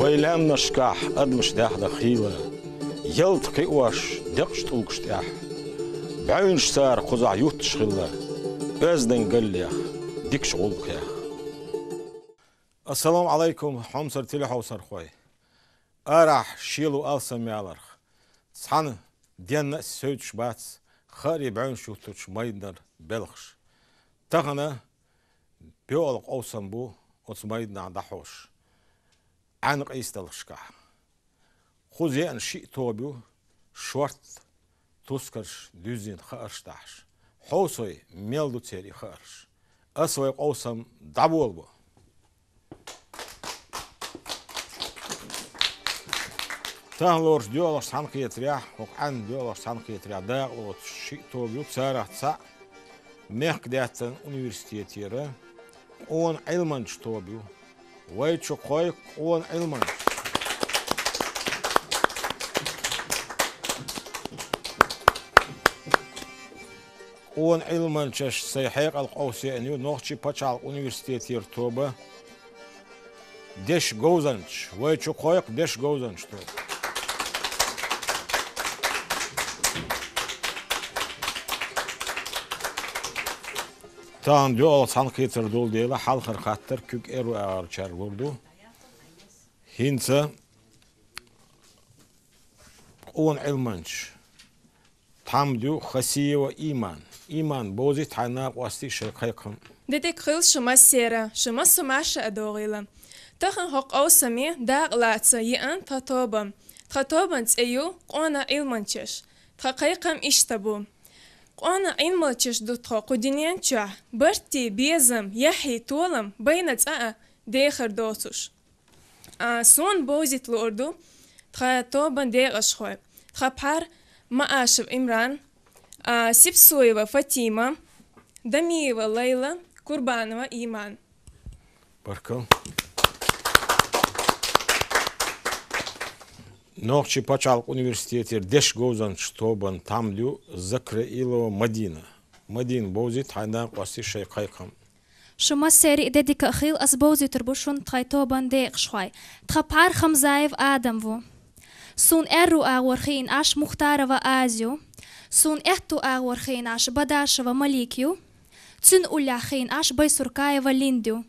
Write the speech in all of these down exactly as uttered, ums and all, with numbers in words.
Вай лаьмнашкахь адамаш даьхна хийла, ялта кхиош декъаш тӀулгаш тӀехь, бӀаьвнаш цара кхузахь ютташ хилла, оьздангаллех, дикачу гӀуллакхех. Ассаламу Ӏалайкум, хьомсара телехьовсархой! Арахь шело алсам яларх, цхьана денна а севцаш бац хаарий бӀаьвнаш юттучу майданара белхаш. Тахана боьалгӀа къовсам бу оцу майданахь дӀахьош Ӏаьнан къийсадалхашкахь. Кхуза еана шиъ тоба ю, шортта тускарш, дуьззина хаарш дахьаш. Хьовсой, мел ду церан и хаарш. Ас вай къовсам дӀаболабо. Тахана лоруш доьалгӀачу цхьаьнакхетарехь, хӀокху Ӏаьнан доьалгӀачу цхьаьнакхетарехь дакъалоцуш шиъ тоба ю, царах цхьаъ Мехкдаьттан университетера къона Ӏилманча тоба ю. Вай чу кхойкху къона Ӏилманчаш. Къона Ӏилманчаш сайн хьекъал къовса еана ю Нохчийн пачхьалкхан университетера тоба. Дешан говзанчаш, вай чу кхойкху дешан говзанчаш тоба. Тахана доьалгӀа цхьаьнакхетар долу дела, хьалхара хаттар куьг-аьрру агӀорчаьрга лур ду. ХӀинца къона Ӏилманчаш. Тхьамда ю Хасиева Иман. Иман, бовзийта хьайн накъостий шайн кхайкхам. Де дика хуьлда шу массеран, шу массо а марша а догӀийла. Тахана хӀокху къовсаме дакъалаца еана тхан тоба. Тхан тобан цӀе ю «Къона Ӏилманчаш». Тхан кхайкхам иштта бу: къона Ӏилманчаш ду тхо кху дуьнен чохь, барт, безам, яхь, толам байна цкъа а дехар доцуш. А, суна бовзийта луур ду тхан тобан декъашхой. Тхан пхьар Маашев Имран, а, Сипсуева Фатима, Дамиева Лайла, Курбанова Иман. Баркалла. Нохчийн пачхьалкхан университетера дешан говзанчаш тобан тхьамда ю Закраилова Мадина. Мадина, бовзийта хьайн накъостий шайн кхайкхам. Шу массеран а де дика а хуьлда, ас бовзуьйтур бу шуна тхайн тобан декъашхой. Тхан пхьар Хамзаев Адам ву. Суна аьрру агӀор хиъна Ӏаш Мухтарова Ази ю. Суна аьтту агӀор хиъна Ӏаш Бадашева Малика ю. Цуьнан уллехь хиъна Ӏаш Байсуркаева Линда ю.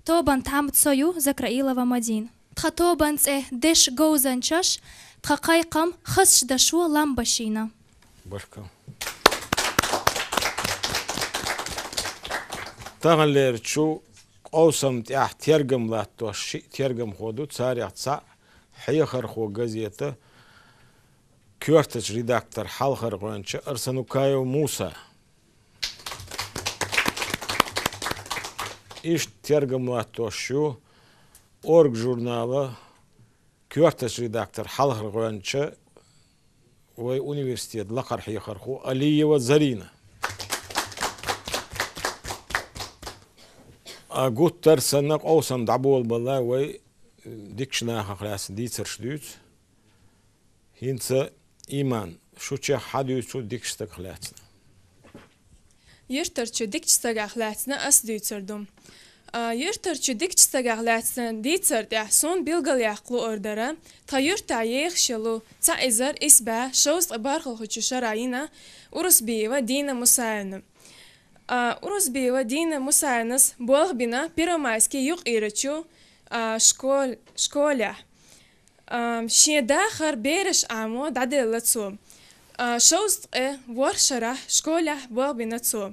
Тобан тхьамда со ю, Закраилова Мадина. Тхан тобан цӀе дешан говзанчаш, тхан кхайкхам хазачу дашо лам башийна. Баркалла. Таханлерчу къовсам тӀехь тергам латтош шиъ тергамхо ду, царех цхьаъ «Хьехархо» газета коьртачу редактор хьалхара гӀоьнча Арсанукаев Муса. Иштта тергам латтош ю «Орга» журнала коьртачу редактор хьалхара гӀоьнча вай университет лакхара хьехархо Алиева Зарина. А гуттар а санна къовсам дӀаболабалла вай дикачу нахах лаьцна дийцарш дуьйцу. ХӀинца, Иман, шу чехь хьан дуьйцу дикачу стагах лаьцна? Юьртарчу дикачу стагах лаьцна ас дуьйцур ду. А, юьртарчу дикачу стагах лаьцна дийцар тӀехь суна билгалъяккха луур дара тхан юьртахь ехаш йолу цхьа эзар исс бӀе шовзткъе бархӀалгӀачу шарахь йина Урусбиева Дина Мусаевна. А, Урусбиева Дина Мусаевнас болх бина Первомайский юккъерачу, а, школ-, школехь. А, шен дахар бераш Ӏамо дӀаделла цо. А, шовзткъе ворхӀ шарахь школехь болх бина цо.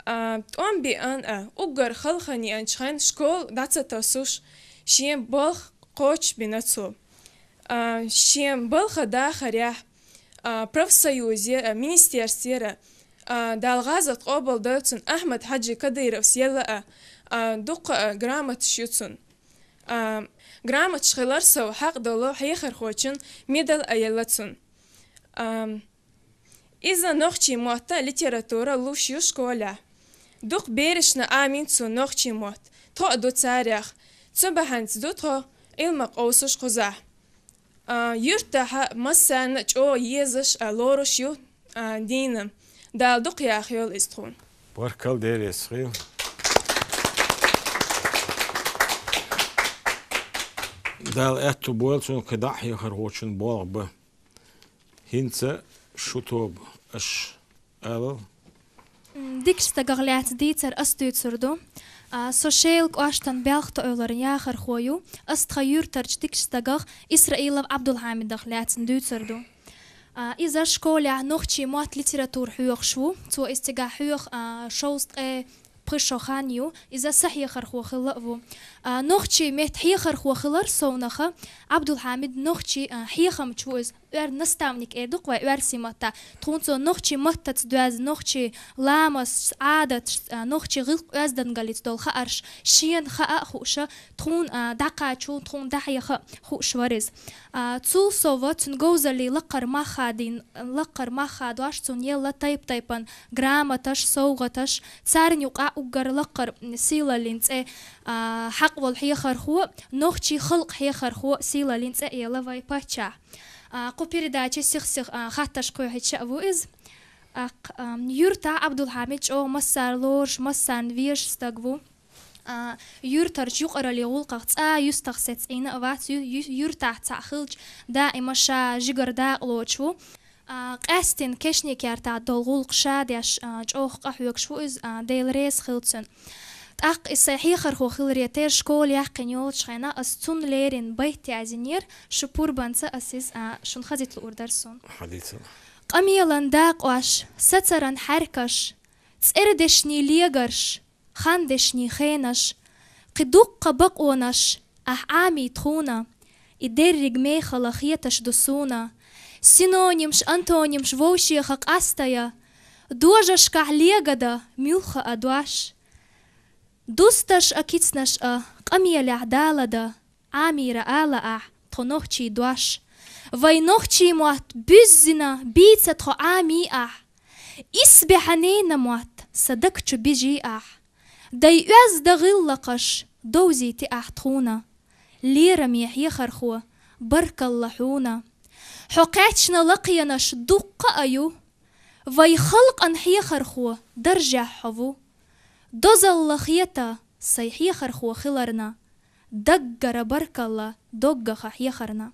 А, тӀом беана а, уггар халхана еанчу хенахь школа дӀа ца тосуш, шен болх кхочушбина цо. А, шен балха дахарехь, а, профсоюзера, министерствера, а, Дала гӀазот къобалдойла цуьнан, Ахьмад-Хьаьжи Кадыровс елла а, а, дуккха а грамоташ ю цуьнан. А, грамоташ хилар сов хьакъ долу хьехархочун медаль а елла цунна. А, Иза нохчийн мотт а, литература а луш ю школехь. Дукха берашна Ӏамийна цо нохчийн мотт, тхо а ду царех. Цу бахьанца ду тхо Ӏилма къовсуш кхузахь. А, юьртахь а массарна а чӀогӀа езаш а лоруш ю, а, дийна. Дала дукха яха йойла иза тхуна. Баркалла, Дела реза хуьлда. Дала аьтту бойла цунна кхин дӀа а хьехархочун болх бан. ХӀинца шу тоба аша ала. М, дикачу стагах лаьцна дийцар ас дуьйцур ду. А, со Шелан кӀоштан Белхатоьларан яхархо ю. Ас тхан юьртарчу дикачу стагах Исраилов Ӏабдулхьамидах лаьцна дуьйцур ду. А, иза школехь нохчийн мотт, литература хьоьхуш ву. Цо иза цигахь хьоьху, а, шовзткъе пхи шо хан ю, иза са хьехархо хилла а ву. А, нохчийн меттан хьехархо хилар совнаха, Ӏабдулхьамид нохчийн, а, хьехамча ву иза. Оьр-, наставник эр ду-кх вай оьрсийн маттахь. Тхуна цо нохчийн маттаца доьзна, нохчийн ламасташца, Ӏадаташца, а, нохчийн гӀиллакх-оьздангаллица долу хаарш шена хаа а хууш, тхуна, а, дӀакхачо, тхуна дӀахьеха а хууш вара иза. А, цул сов цуьнан говзаллин лакхара мах хадийна, лакхара мах хадош цунна елла тайп-тайпана грамоташ, совгӀаташ, царна юкъахь уггар лакхара сийлаллин цӀе, а, хьакъ волу хьехархо, нохчийн халкъан хьехархо сийлаллин цӀе а елла вай паччахь. А, кху передаче сих-сиха, а, хаттарш кхоьхьуьйтуш а ву иза. ТӀаккха, а, юьртахь Ӏабдулхьамид чӀогӀа массара лоруш, массарна везаш стаг ву. А, юьртарчу юкъараллин гӀуллакхах цкъа а юьстах сецна Ӏийна а вац, ю-, ю-, юьртахь цхьаъ хилча, даима ша жигара дакъалоцуш ву. А, къаьстина кешнийн кертахь долу гӀуллакх ша деш, а, чӀогӀа къахьоьгуш ву иза, а, Дела реза хуьлда цунна. ТӀаккха иза сайн хьехархо хиларе терра школа яьккхина йолчу хенахь ас цунна леррина байт язйинера, шу пурбанца ас иза, а, шуна хазийта луур дара суна. Хазийта. Къамелан дакъош, сацаран хьаьркаш, цӀердешнийн легарш, хандешнийн хенаш, кхин дуккха бакъонаш ахь Ӏамий тхуна, и дерриг мехала хеташ ду суна. Синонимаш, антонимаш вовшеха къастая, дожашкахь легада муьлхха а дош. Дусташ а, кицнаш а къамелехь далада, Ӏамийра ала ахь тхо нохчийн дош. Вай нохчийн мотт буьззина, бийца тхо Ӏамий ахь. Исбаьхьа ненан мотт сан даг чу бижий ахь. Дай оьзда гӀиллакхаш довзийти ахь тхуна. Лераме хьехархо, баркалла хьуна. Хьо кхаьчна лакхенаш дуккха а ю. Вай халкъан хьехархо даржехь хьо ву. Дозалла хета сайн хьехархо хиларна. Даггара баркалла доггаха хьехарна.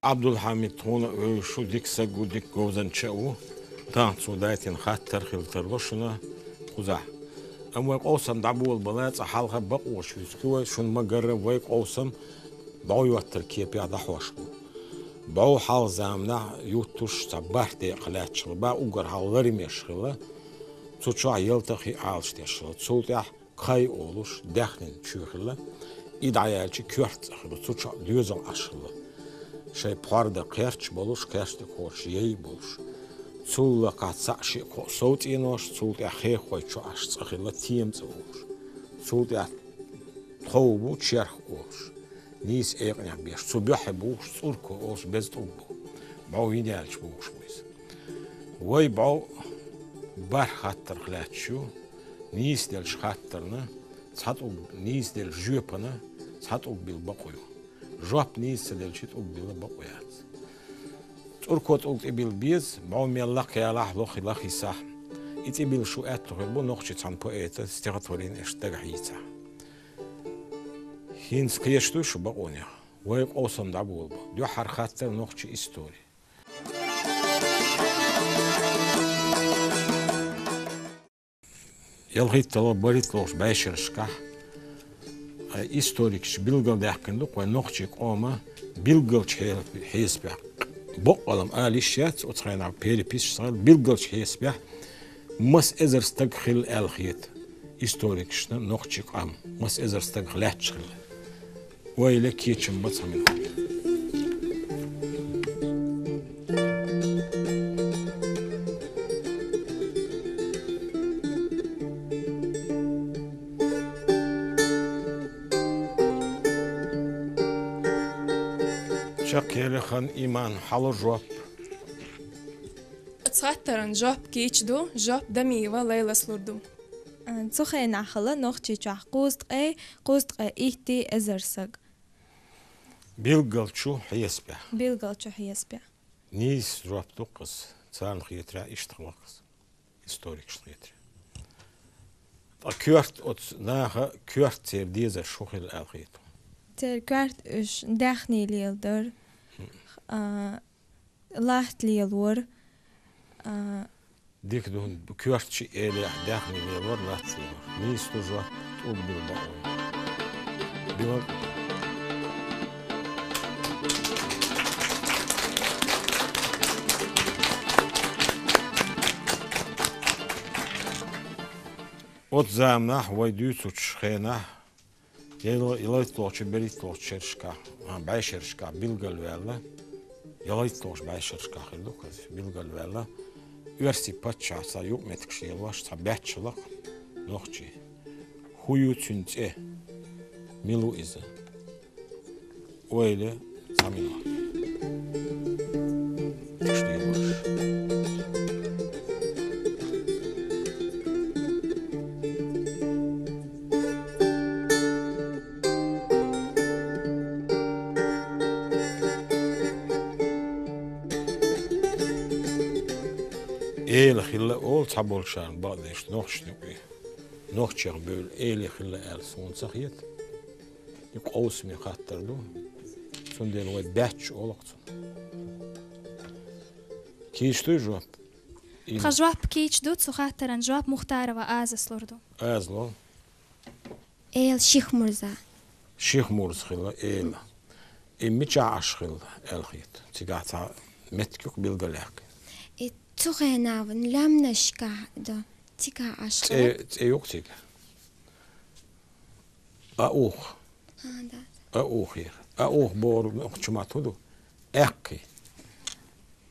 Ӏабдулхьамид, тхуна а вевзаш ву, дика стаг ву, дика говзанча а ву. Тахана цо дайтина хаттар хила тарло шуна кхузахь. Амма вай къовсам дӀаболабала, цкъа хьалха бакъонаш вуьйцу вай, шуна ма-гарра, вай къовсам бӀов йоттар кепехь дӀахьош бу. БӀов хьалха заманахь юттуш цхьа бархӀ декъа лаьтташ хилла, бах уггар хьалха лармеш хилла, цу чохь ялта а, хи а Ӏалаш деш хилла. Цул тӀаьхьа кхай олуш, даьхнин чоь хилла, и дӀаяьлча коьрта цӀа хилла, цу чохь доьзал Ӏаш хилла. Шайн пхьор дан кхерч болуш, кхерч дан кхочуш яй болуш. Цул лакхахь цхьаъ, шиъ, кхоъ совцӀенош, цул тӀаьхьа хехахой чу Ӏаш цӀа хилла, тема цӀа олуш. Цул тӀаьхьа тхов бу, черх олуш. Нийса экъанех беш, цу буьххье бухуш, цӀурко олуш, беза тӀулг бу. БӀов йина яьлча бухуш бу иза. Вай бӀов бархӀ хаттарх лаьтташ ю, нийсаделлачу хаттарна цхьа тӀулг, нийсаделлачу жоьпана цхьа тӀулг билла бакъо ю. Жоп нийса ца делча, тӀулг билла бакъо яц. ЦӀурко тӀулг тӀебилла беза, бӀов мел лакхаялахь, лохи лахийсахь. И тӀебилла шу аьтту хир бу нохчийн цхьана поэта стихотворени аша дагахь йийцахь. ХӀинца кхеташ дуй шу бакъонех? Вай къовсам дӀаболабо. Дуьххьара хаттар нохчийн истори. ЯлхитталгӀа, бархӀитталгӀачу бӀешерашкахь, а, историкаша билгалдаьккхина ду-кх вайн нохчийн къоман билггалчу хье-, хьесапехь. Боккъалла ала йиш яц, оцу хенахь переписаш ца хилла, билггалчу хьесапехь маса эзар стаг хилла аьлла хета историкашна нохчийн къам, маса эзар стагах лаьтташ хилла. Ойла, кечам бац хьан мила. Чакхъяла хан иман хьалу жоп. Оцу хаттаран жоп кийча ду, жоп Дамиева Лайлас лур ду. А, цу хенахь хилла Нохчийчохь кхузткъе, кхузткъе итт эзар саг. Билггал чу хьесапехь. Билггал чу хьесапехь. Нийса жоп ду-кх иза, царна хетарехь иштта хилла-кх иза. Историкашна хетарехь. Ткъа коьрта оцу наха, коьрта церан дезарш хӀун хилла аьлла хета? Церан коьрта уьш даьхний леладора, а, латта лелора, а, Дика ду, коьртачу элехь даьхний лелора, латта лелора. Нийса ду жоп, тӀулг билла бакъо ю. Билар. Оцу заманахь вай дуьйцучу хенахь, яла-, ялхитталгӀачу, берхӀитталгӀачу шерашкахь, а, бӀешерашкахь билгалваьлла, ялхитталгӀачу бӀешерашкахь хир ду-кх иза, билгалваьлла, оьрсийн паччахьца юкъаметтигаш лелош цхьа баьчча хилла-кх нохчийн. ХӀун ю цуьнан цӀе? Мила ву иза? Ойла, цхьа минот. Иштта лелош. Эла хилла олу цхьаболчарна бакъдерг нохчашна юкъе. Нохчех бевлла эла хилла аьлла суна ца хета. И къовсаме хаттар ду. Цундела вай баьчча олу-кх цунах. Кийча дуй жоп? Тхан жоп кийча ду, цу хаттаран жоп Мухтарова Азас лур ду. Аза лол. Эла Шихмурза. Шихмурза хилла эла. И мичахь Ӏаш хилла аьлла хета? Цигахь цхьа меттиг ю-кх билгалъяьккхина. И цу хенахь ван лаьмнашкахь ду. Цигахь Ӏаш хилла. ЦӀе, цӀе ю-кх цига. Аух. А, да. Аух яра. Аух бохург нохчийн маттахь хӀун ду? Аьккхий.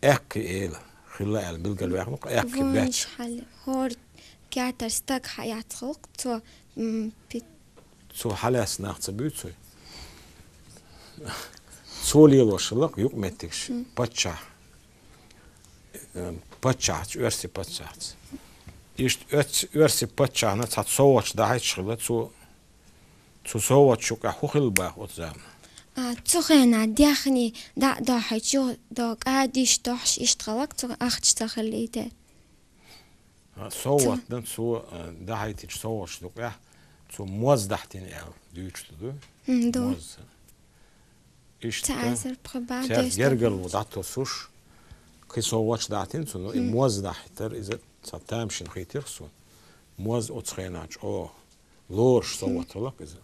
Аьккхий эла хилла аьлла билгалваьккхина-кх, аьккхий баьчча. Вон хьал-, хӀора кертара стаг хьаяц хилла-кх, цо, м, пи- Цо хьалаьцна нах ца буьйцу вай? Цо лелош хилла-кх юкъаметтигаш. М. Паччахь. Э, паччахьца, оьрсийн паччахьца. Иштта оьц-, оьрсийн паччахьна цхьа совгӀаташ дӀахьийташ хилла, цо, цу совгӀаташна юкъахь хӀун хилла боху оцу заманахь? А, цу хенахь даьхний дӀа а дохьуьйтуш, юха до кӀадиш дохьуш иштта хилла-кх, цу ахча ца хилийта. А, совгӀатна цо, а, дӀахьийтинчу совгӀаташна юкъахь цо моз дӀахьийтина аьлла дуьйцуш ду, ду? М, ду. Моз. Иштта цхьа эзар пхи бӀе цаьрца десять гергарло дӀатосуш, кхин совгӀаташ дӀахьийтина цо, но и, м, моз дӀахьийтар, иза цхьа тамашийна хийтира суна. Моз оцу хенахь чӀогӀа лоруш совгӀат хилла-кх иза.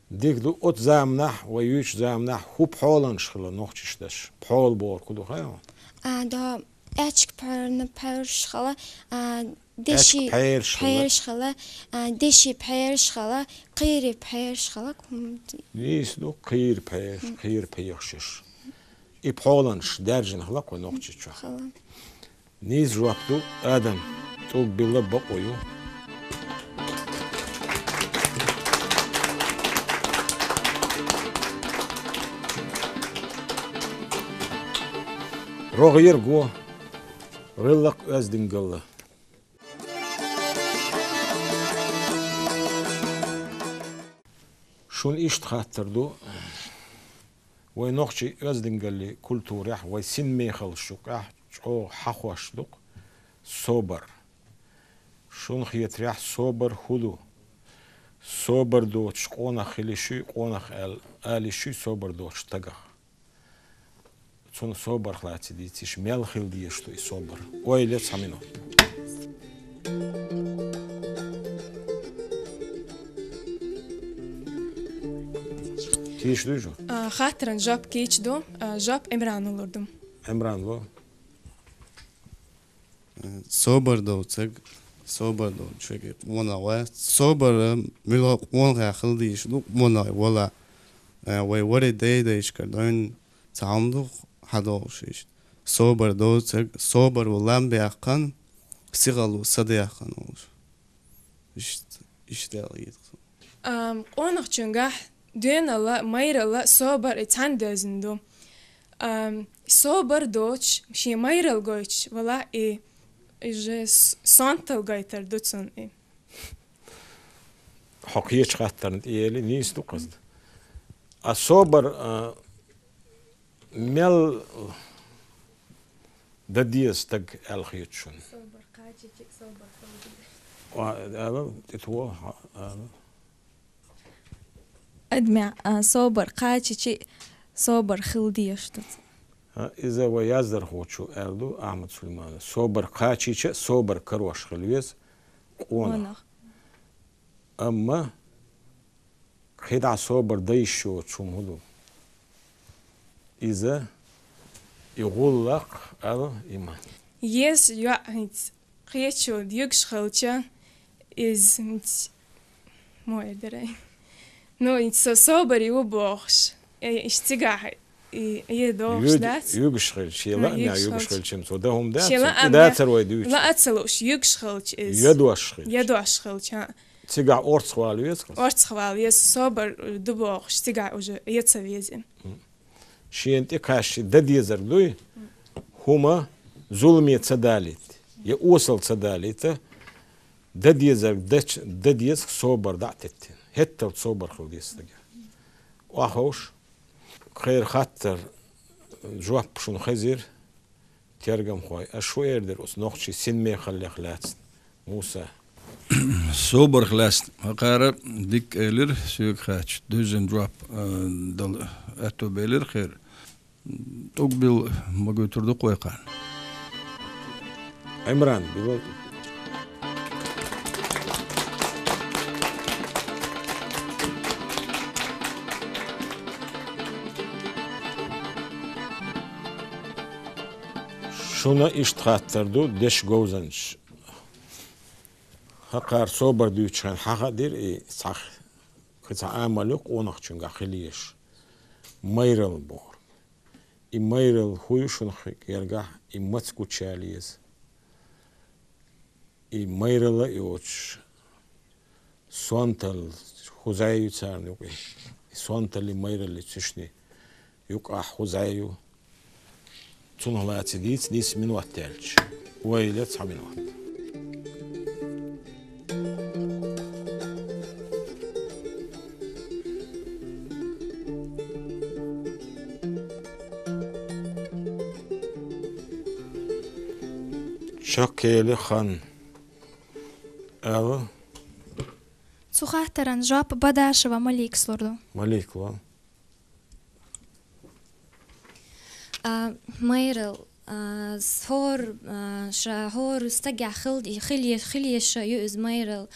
Дика ду, оцу заманахь, вай юьйцучу заманахь хӀун пхьоланаш хилла нохчашна деш? Пхьола бохург хӀун ду хаьий хьуна? А, до аьчка пхьорна пхьорш хилла, а, деши пхьераш хилла. Пхьераш хилла, а, деши пхьераш хилла, кхийри пхьераш хилла, хӀума ди- Нийса ду, кхийри пхьераш, м, кхийри пхьехаш. И пхьоланаш даьржина хилла-кх вай Нохчийчохь. Хилла. Нийса жоп ду, Адам, тӀулг билла бакъо ю. РогӀера го, гӀиллакх-оьздангалла. Шуна иштта хаттар ду. Вай нохчийн оьздангаллин культурехь, вай синмехаллаш юкъахь чӀогӀа хьахош ду-кх собар. Шуна хетарехь, собар хӀун ду? Собар доцуш къонах хила йиш юй, къонах аьлла ала йиш юй собар доцуш стагах? Цунна собарх лаьцна дийцича, мел хила дезаш ду и собар? Ойла, цхьа минот. Кийча дуй жоп? А, хаттаран жоп кийча ду, а, жоп Ӏимрана лур ду. Ӏимран, ло. Собар доцург, собар доцург къонах вац. Собар муьлха къонахехь хила дезаш ду, къонах вала. Э, вай вари дай-дайшкара дойна цхьа хӀума ду хьадогӀуш иштта. Собар доцург, собар ву лам баьккхина, сихалла ву са даьккхина волуш. Иштта, иштта аьлла хета суна. Ам, къонахчуьнгахь Доьналла, майралла, собар и цхьана доьзна ду. Ам, собар доцуш, шен майралла гойтуш валахь и, и же с-, сонталла гайтар ду цунна и. Хьо кхечу хаттарна тӀеели, нийса ду-кх иза. А собар, а, мел дан деза стаг аьлла хета шуна? Собар кхачийча, собар хила деза. Ва-, ала, тӀе тхо, ала. Адамехь, а, собар кхачийча, собар хила дезаш ду. А, иза вай яздархочо аьлла ду, Ахьмад Сулейманов. Собар кхачийча, собар карош хила веза къонах. Къонах. Амма кхидӀа собар дан йиш йоцу хӀума хӀун ду? Иза и гӀуллакх, ала, иман. Еза йоӀ хӀинца кхечо юьгуш хилча, иза хӀинца мо эр дара. Ну, хӀинца со-, собаре ву бохуш. Э, иштта цигахь и, и дохуш дац? Юьгуш хилча, шен лаамехь юьгуш хилча, цо дан хӀума дац, шен лаамехь и дацар вай дуьйцу. Лаа ца лууш, юьгуш хилча иза. Ядош хилча. Ядош хилча, хӀа. Цигахь орцахвала веза-кх иза? Орцахвала веза, собар ду бохуш, цигахь уже я ца веза. Шена тӀе кхаьчча дан дезарг дуй, хӀума зуламе ца далийта, я осал ца далийта, дан дезарг дача, дан деза собар дӀа а теттина. ХӀетталц собар хила деза стагехь. Охьаховша, кхеран хаттар жоп шуна хезира. Тергамхой, аш шу эр дара оцу нохчийн синмехаллех лаьцна, Муса? Собарх лаьцна, хӀокхара дика элира, соьга хаьттича, дуьззина жоп, а, дала аьтто белира кхера. ТӀуг билла ма гойтур ду-кх вай кхарна. Ӏимран, билла. Шуна иштта хаттар ду, дешан говзанчаш. ХӀокхара собар дуьйцучу хенахь хьан хаьа дира и цхьа, кхин цхьа амал ю къонахчуьнгахь хила езаш, майралла бохург. И майралла хӀун ю шуна кхин кӀергахь, и маца гучаяла еза? И майралла а йоцуш, сонталла хӀун зӀе ю царна юкъе? И сонталлий, майраллий цуьшний юкъахь хӀун зӀе ю? Цунах лаьцна дийца нийса минот яьлча. Вай ле цхьа минот. Чаккхели хан. Ала. Цу хаттаран жоп Бадашева Маликас лур ду. Малик, ло. А, майралла, а, с-, хӀора, а, ша хӀора стагехь хила, хила е-, хила езаш ю иза майралла.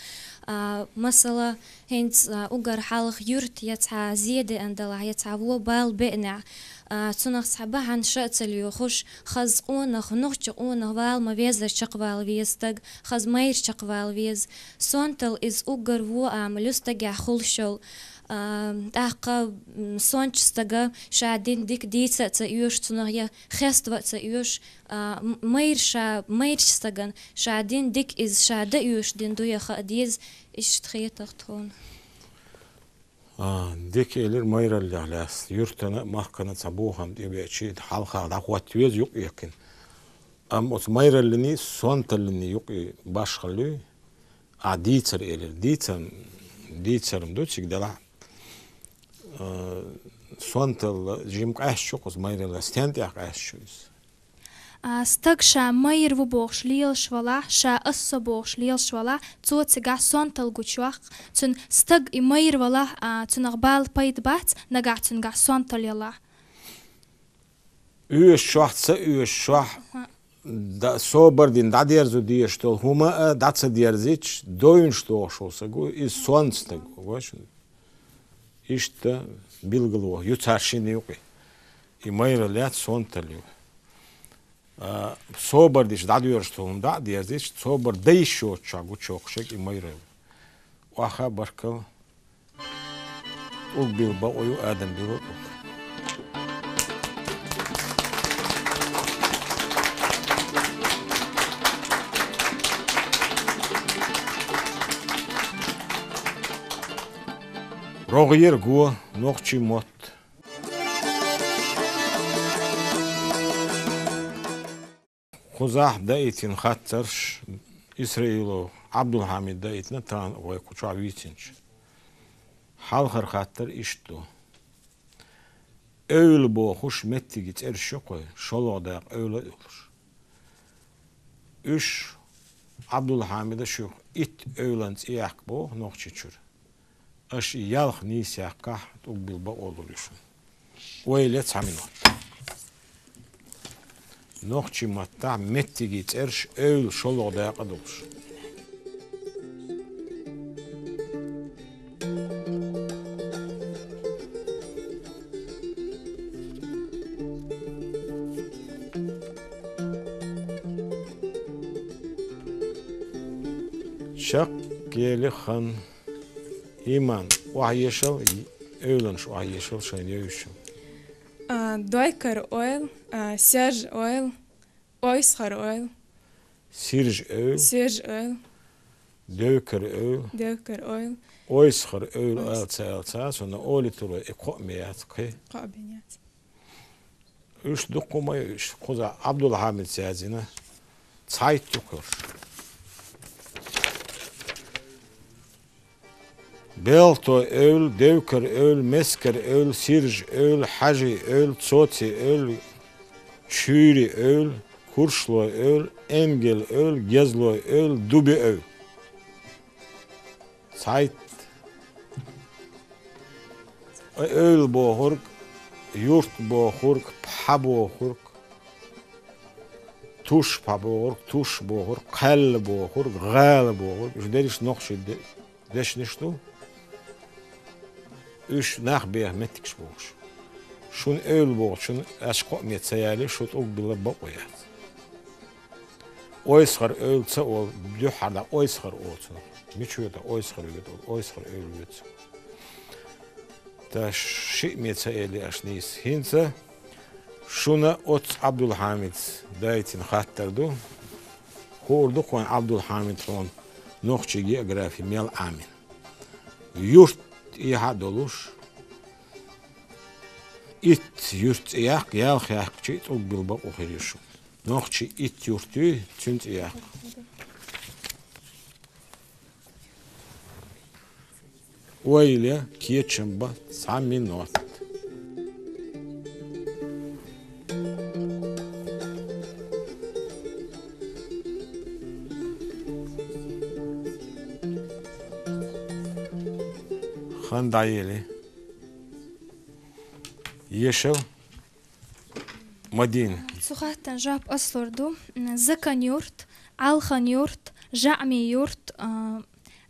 А, масала, хӀинца, а, уггар хьалха юьрта я цхьа зе деана далахь, я цхьа вон бала беанехь, а, цунах цхьа бахьана ша а ца лоьхуш, хаза къонах, нохча къонах вала ма везара чекхвала веза стаг, хаза майра чекхвала веза. Сонталла иза уггар вон амал ю стагехь хуьлуш йолу. А, тӀаккха, м, сончу стага ша дина дика дийца а ца оьшу, цунах я хеставан а ца оьшу, а, м-, майра ша, майрачу стагана ша дина дика иза ша дан оьшу дина ду я хаа деза, иштта хета-кх тхуна. А, дика элира майраллех лаьцна. Юьртана а, махкана а цхьа бохам тӀебеача, хьалха дӀахӀотта веза юкъ еккина. Амма оцу майраллиний, сонталлиний юкъе башхалла юй? Ахь дийцар элира. Дийцар, дийцар-м ду цига делахь. Э, сонталла жима къаьсташ ю-кх оцу майраллах. Стен тӀехь къаьсташ ю иза? А, стаг ша майра ву бохуш лелаш валахь, ша ас со бохуш лелаш валахь, цо цигахь сонталла гучуйоккху. Цуьнан стаг и майра валахь, а, цунах бала пайда бац, нагахь цуьнгахь сонталла ялахь. Оьшучохь, ца оьшучохь, да-, собар дина дӀадерзо дезаш долу хӀума а дӀа ца дерзича, довнаш дохуш волу стаг ву, иза сонта стаг ву, гой шуна. Иштта билгало ю цара шина юкъе. И майралла яц, сонталла ю. А, собар дича дӀадоьрзуш долу хӀума дӀа а дерзича, собар дан йиш йоцучохь гучуйоккхуш ерг и майралла. Охьа, баркалла. ТӀулг билла бакъо ю, Адам билла тӀулг. РогӀера го. Нохчийн мотт. Кхузахь даийтина хаттарш Исраилов Ӏабдулхьамида даийтина тахана вай кху чохь вийцинчу. Хьалхара хаттар иштта ду. Эвла бохуш меттиге цӀераш ю кхуьй, шолгӀа дакъа эвла а йолуш. Уьш Ӏабдулхьамида шуьга итт эвлан цӀе яккха боху Нохчийчуьра. Аша и ялх нийса яккхахь, тӀулг билла бакъо лур ю шуна. Ойла е цхьа минот. Нохчийн маттахь меттиге цӀераш эвла шолгӀа дакъа долуш. Чекхъели хан. Иман, охьаешал, эвланаш охьаешал шайна евзачу. А, дойкар ойла, а, сержа ойла, ойсхар ойла. Сиржа эвла. Сержа ойла. Девкар эвла. Девкар ойла. Ойсхар эвла. Ойс- ала ца, ала ца, со на оли туро, и кхоъ ме яц кхе. Кхоъ бен яц. Уьш дуккха ма ю уьш, кхузахь Ӏабдулхьамица яздина, цхьайтта ю кхуьрш. Белхто эвла, девкар эвла, мескар эвла, сиржа эвла, хьажи эвла, цоци эвла, чуьйри эвла, куршло эвла, энгел эвла, гезло эвла, дуби эвла. Цхьайтта. Эвла бохург, юрт бохург, пхьа бохург, туш пхьа бохург, туш бохург, кхаьлла бохург, гӀала бохург. Уьш дерриш нохчийн де-, дешнаш ду. Уьш нах беха меттигаш бохуш. Шуна эвла бохучунна аша кхоъ ме ца яли, шу тӀулг билла бакъо яц. Ойсхар эвла ца олу, дуьххьара дӀа ойсхар оцу. Мича вета ойсхар вета, ойсхар эвла вета. Та шиъ ме ца эли аш нийса. ХӀинца шуна оцу Ӏабдулхьамица дайтина хаттар ду. Хуур ду кхойн Ӏабдулхьамид хьуна нохчийн географи мел Ӏамин. Юрт тӀехьа а долуш, итт юрт цӀе яккха, ялх яьккхичи тӀулг билла бакъо хир ю шу. Нохчийн итт юрт юй, цуьнан цӀе яккха. Ойла е, кечам бан цхьа минот. Хан дӀаели. Ешал. Мадина. Цу хаттан жоп аслур ду. М, Закан юрт, Алхан юрт, Жаъми юрт, а,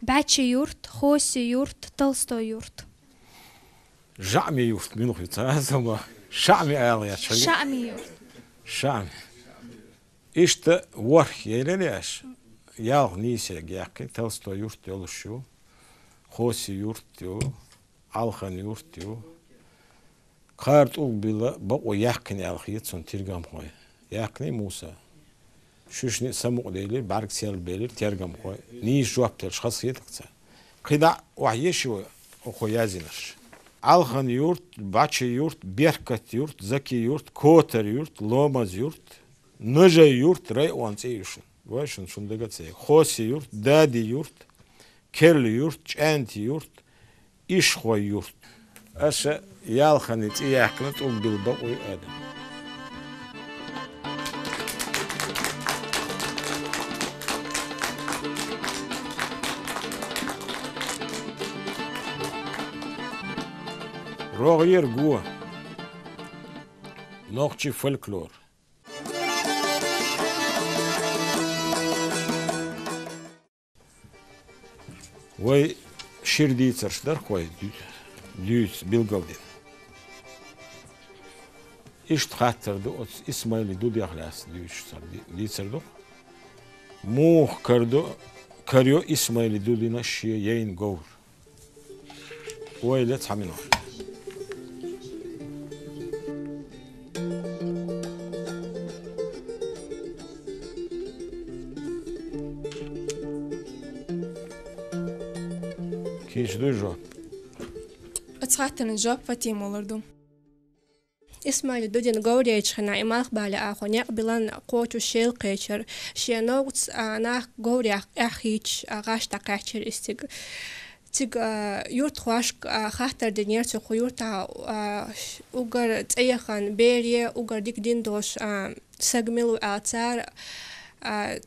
Бачи юрт, Хоси юрт, Толстой юрт. Жаъми юрт, мила хи ца сама. Шаъми ала яц шаги? Шаъми юрт. Шаъми. Иштта ворхӀ елар яш. Ялх нийсег яккхи, Толстой юрт йолуш ю, Хоси юрт ю, Алхан юрт ю. Кхара тӀулг билла бакъо яьккхина аьлла хета цунна тергамхой. Яьккхина Муса. Шуьшни а самукъадели, бӀаьрг сел белира тергамхой. Нийса жоп делаш хазахетарца. КхидӀа охьа еши вай, оха яздинарш. Алхан юрт, Бачи юрт, Беркат юрт, Заки юрт, Котар юрт, Ломаз юрт, Нажай юрт, район цӀе ю шуна. Вай шуна, шуна дага ца е. Хоси юрт, Дади юрт, Керли юрт, ЧӀаьнти юрт, Ишхой юрт. Аша ялханна цӀе яьккхина тӀулг билла бакъо ю адам. РогӀера го. Нохчийн фольклор. Вай шира дийцарш дарх вай ду-, дуьйцу билгалдина. Иштта хаттар ду оцу Исмайли Дудех лаьцна дуьйцуш цара ди-, дийцар ду. Муха карадо, карайо Исмайли Дудина шен яйна говр? Ойла е цхьа минот. Кийча дуй жоп? А Цхьаьттан жоп Фатима лур ду. Исмаил Дудин говр яйчхьана и Малхбале агӀо некъ билан кхочуш шел кхечар, шен новкъоца, а, нах говрех эхь хийцаш, а, гӀаш дӀакхаьчар из цига. Цига, а, юртхошка, а, хаттар динера цо ху юрта, а, ш-, уггар цӀе яхан бере, уггар дика дин долуш, а, саг мила ву аьлла цара, а,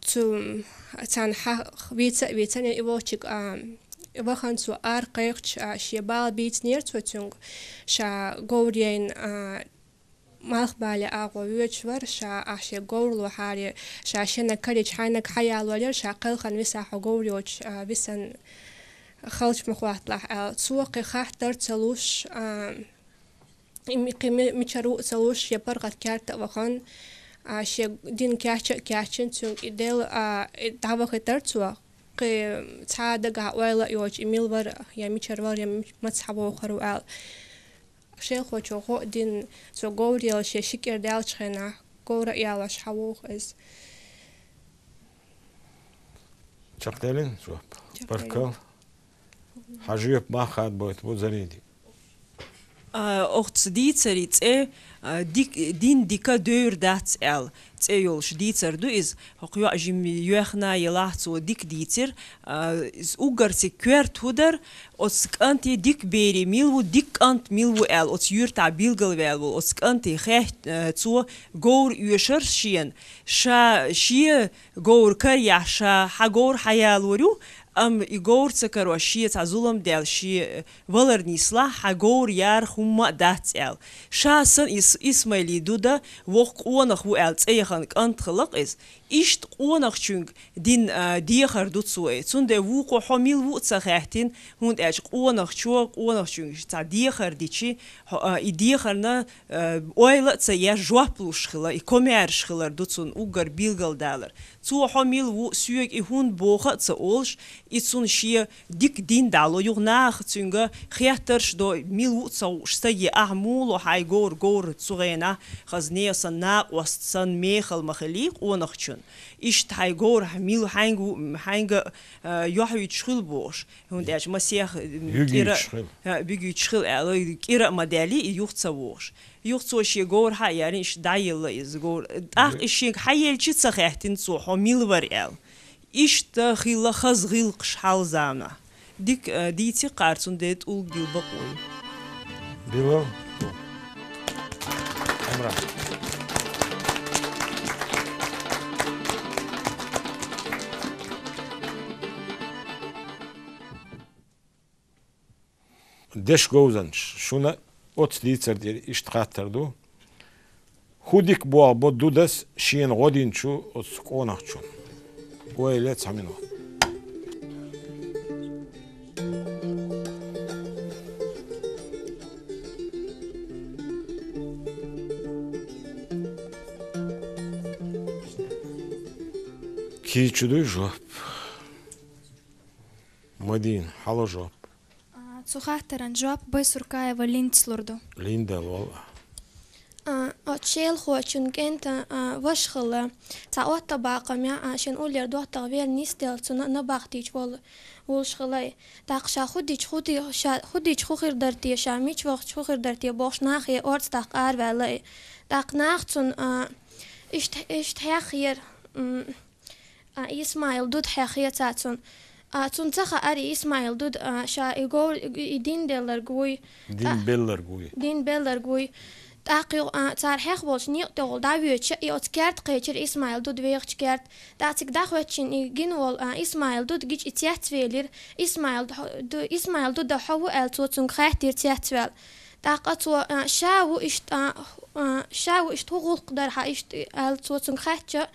цу, царна хьа-, вийца а вийцана и волчиг, а, вахан цо ара кхайкхача, а, шен бала бийцинера цо цуьнга, ша говр яйна, а, Малхбале агӀо воьдуш вара, ша ахь шен говр лохьара, ша шена карича хьайнаг хьаялорера, ша кхелхана виса хьо говр йоцуш, а, висан халча ма хӀотталахь аьлла. Цо кхин хаттар а ца луш, а, и ми-, кхин ми-, мичара ву а ца луш, шен паргӀат керта а вахан, а, шен дин кечъян а кечйина, цуьнга и Делла, а, и дӀавахийтар цо, кхин цхьа а дагахь ойла а йоцуш, и мила вара, я мичара вара, я ми-, маца хьавогӀур ву аьлла. Шелхочо гӀо а дина, цо говр яьлла шен ши кӀира даьллачу хенахь, говр а ялош хьавогӀу иза. Чекхделира жоп? Чекхделира. Баркалла. Хьан жоьпан мах хадабойтур бу Заринди? А, оцу дийцаре цӀе, а, дик-, дин дика девр дац аьлла, цӀе йолуш дийцар ду иза. ХӀокху йоӀа жимма йоьхна елахь, цо дика дийцира. А, иза уггар цига коьрта хӀун дара, оцу кӀанте дика бере мила ву, дика кӀант мила ву аьлла, оцу юьртахь билгалваьлла волу оцу кӀанте хет-, а, цо говр оьшура шена, ша шен говр карахь, ша хьан говр хьаялор ю, амма и говр ца карош, шен цхьа зулам даьлла, шен валар нислахь, хьан говр яра хӀумма а дац аьлла. Ша санна Ис-, Исмаили Дуда воккха къонах ву аьлла цӀе яхана кӀант хилла-кх иза. Иштта къонахчуьнга дина, а, дехар ду цо и. Цундела вукхо хьо мила ву а ца хаьттина, хӀунда аьлча къонахчо, къонахчуьнга цхьа дехар дичи, хьо, а, и дехарна, а, ойла а ца еш, жоп луш хила, и комаьрша хилар ду цунна уггар билгалдалар. Цо хьо мила ву, соьга и хӀунда боху а ца олуш, и цунна шен дика дин дӀало, юха наха цуьнга хеттарш до, мила ву а ца хууш стаге, ахь муха ло хьайн говр, говр цу гӀенахь хаза нехан санна, накъост санна мехала ма хилий къонахчун. Иштта хьайн говр хьан мила, хьаьнга ву, хьаьнга, а, йохьуьйтуш хила бохуш. ХӀунда аьлча масех, м, кӀира, юьгуьйтуш хила. А, буьгуьйтуш хила аьлла, кӀира а ма даьллий, и юха ца вогӀуш. Юха цо шен говр хьа а ярина, иштта дӀаелла иза говр. ТӀаккха и шега хьан елча ца хаьттина цо, хьо мила вара аьлла. Иштта хилла хаза гӀиллакхаш хьалха заманахь. Дика, а, дийци кхара, цундела тӀулг дила бакъо ю. Билал. Амра. Деш говзанчаш, шуна оцу дийцар тӀера иштта хаттар ду: хӀун дика болх бо Дудас шена гӀо динчу оцу къонахчун? Ойла е цхьа минот. Кийча дуй жоп? Мадина, хьало жоп. А, цу хаттаран жоп Байсуркаева Линдас лур ду. Линда, лол. А, оцу шелхочун кӀентан, а, ваша хилла. Цхьа оттабакъамехь, а, шен уллера доттагӀа вер нисделла цу на-, набахтича вол-, волуш хилла и. ТӀаккха ша хӀун дича хӀун ди-, ша хӀун дича хӀун хир дара те, ша мича вахча хӀун хир дара те бохуш нахе орца даккха араваьлла и. ТӀаккха наха цунна, а, иштта, иштта хьеххера, м, А, Исмаил Дуда хьехъе ца цунна. А, цунна ца хаьара и Исмаил Дуда, а, ша и гов-, и дин делларг вуй. Дин белларг вуй. Дин белларг вуй. ТӀаккха юха, а, цара хьехболчу некъа тӀехула дӀавоьдуш, и оцу керта кхечира Исмаил Дуда вехачу керта. ТӀаккха цига дӀахӀоьттичина и гина волу, а, Исмаил Дуда гича и цецвелира. Исмаил Д-, Ду-, Исмаил Дуда хьо ву аьлла, цо цуьнга хаьттира цецваьлла. ТӀаккха цо, а, ша ву иштта, а, а, ша ву иштта хӀун гӀуллакх дара хьан иштта аьлла, цо цуьнга хаьттича,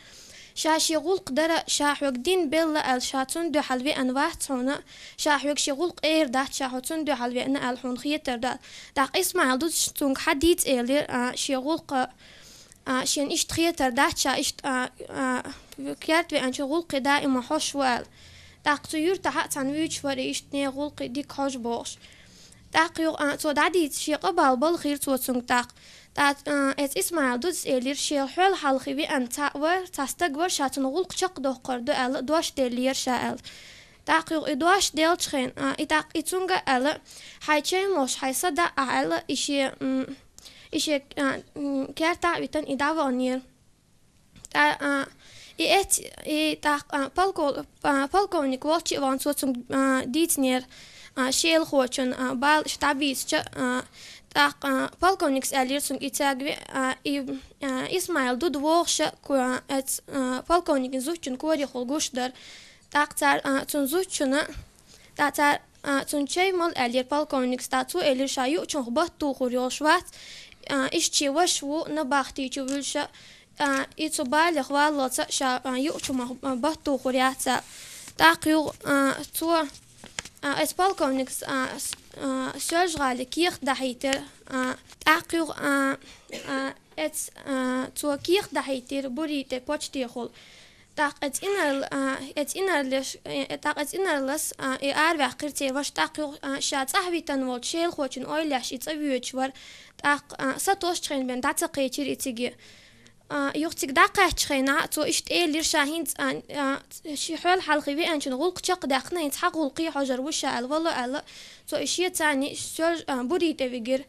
ша шен гӀуллакх дара, ша хьоьга дин белла аьлла, ша цунна дуьхьал веана вац хьуна, ша хьоьга шен гӀуллакх эр дац, ша хьо цунна дуьхьал веана аьлла хьуна хетар дац. ТӀаккха Исмаил Дуда цуьнга хьан дийца элира, а, шен гӀуллакх, а, шена иштта хетар дац, ша иштта, а, а, керта веанчу гӀуллакхе даима хьош ву аьлла. ТӀаккха цу юьртахь а цхьаьна вуьйцуш вара иштта нехан гӀуллакхе дика хьожа бохуш. ТӀаккха юха, а, цо дӀадийца шен къа бала бала хир цо цуьнга тӀаккха. ТӀаккха, а, эцу Исмаил Дудас элира, шен хьол хьалхе веана цхьаъ вара, цхьа стаг вара, ша цунна гӀуллакх чекхдоккхур ду аьлла, дош деллера ша аьлла. ТӀаккха юха и дош делча хьайна, а, и тӀаккха и цунга аьлла: «Хьай чай молш, хьай са да», — аьлла, и шен, м, и шен, а, м, кертахь а витан и дӀаваханера. ТӀа-, а, и эц-, и тӀаккха, а, полков-, а, полковник волча а вахана цо цунга, а, дийцинера, а, шелахочун, а, бала иштта дӀабийцача, а, тӀаккха, а, полковникас аьллера цунга: «И цаьрга ве-, а, и, а, Исмаил Дуда вогӀуш а ко-, а, эц-, а, полковникан зудчун корехула гуш дар». ТӀаккха цар, а, цун зудчуна, тӀа цар, а, цун чай мала аьллера полковникас, тӀа цо эллера ша юучунах бат тухур йолуш вац, а, иштта шен ваша ву набахти чу вуьллуш а, а, и цу балех валлалца ша, а, юучунах, а, бат тухур яц а. ТӀаккха юха, а, цо, а, эц полковникас, а, с-, а, Соьлжа-ГӀале кехат дӀахьийтира, а, тӀаккха юха, а, а, эц-, а, цо кехат дӀахьийтира Бурий тӀе почтехула. ТӀаккха эц инарла-, а, эц инарлеш-, э, тӀаккха эц инарлас, а, и араваьккхира церан ваша, тӀаккха юха, а, ша цӀахь витан волчу шелахочун ойла еш и цӀа воьдуш вара, тӀаккха, а, сатосучу хенахь бен дӀа ца кхечира и цига. А, юха цига дӀакхаьччу хенахь цо иштта элира ша хӀинца, а, а, ши хьол хьалхе веанчун гӀуллакх чекхдаьккхина, хӀинца хьан гӀуллакхе хьожур ву ша аьлла, вало аьлла, цо и шен царни Соьлж-, а, Бурий тӀе вигира.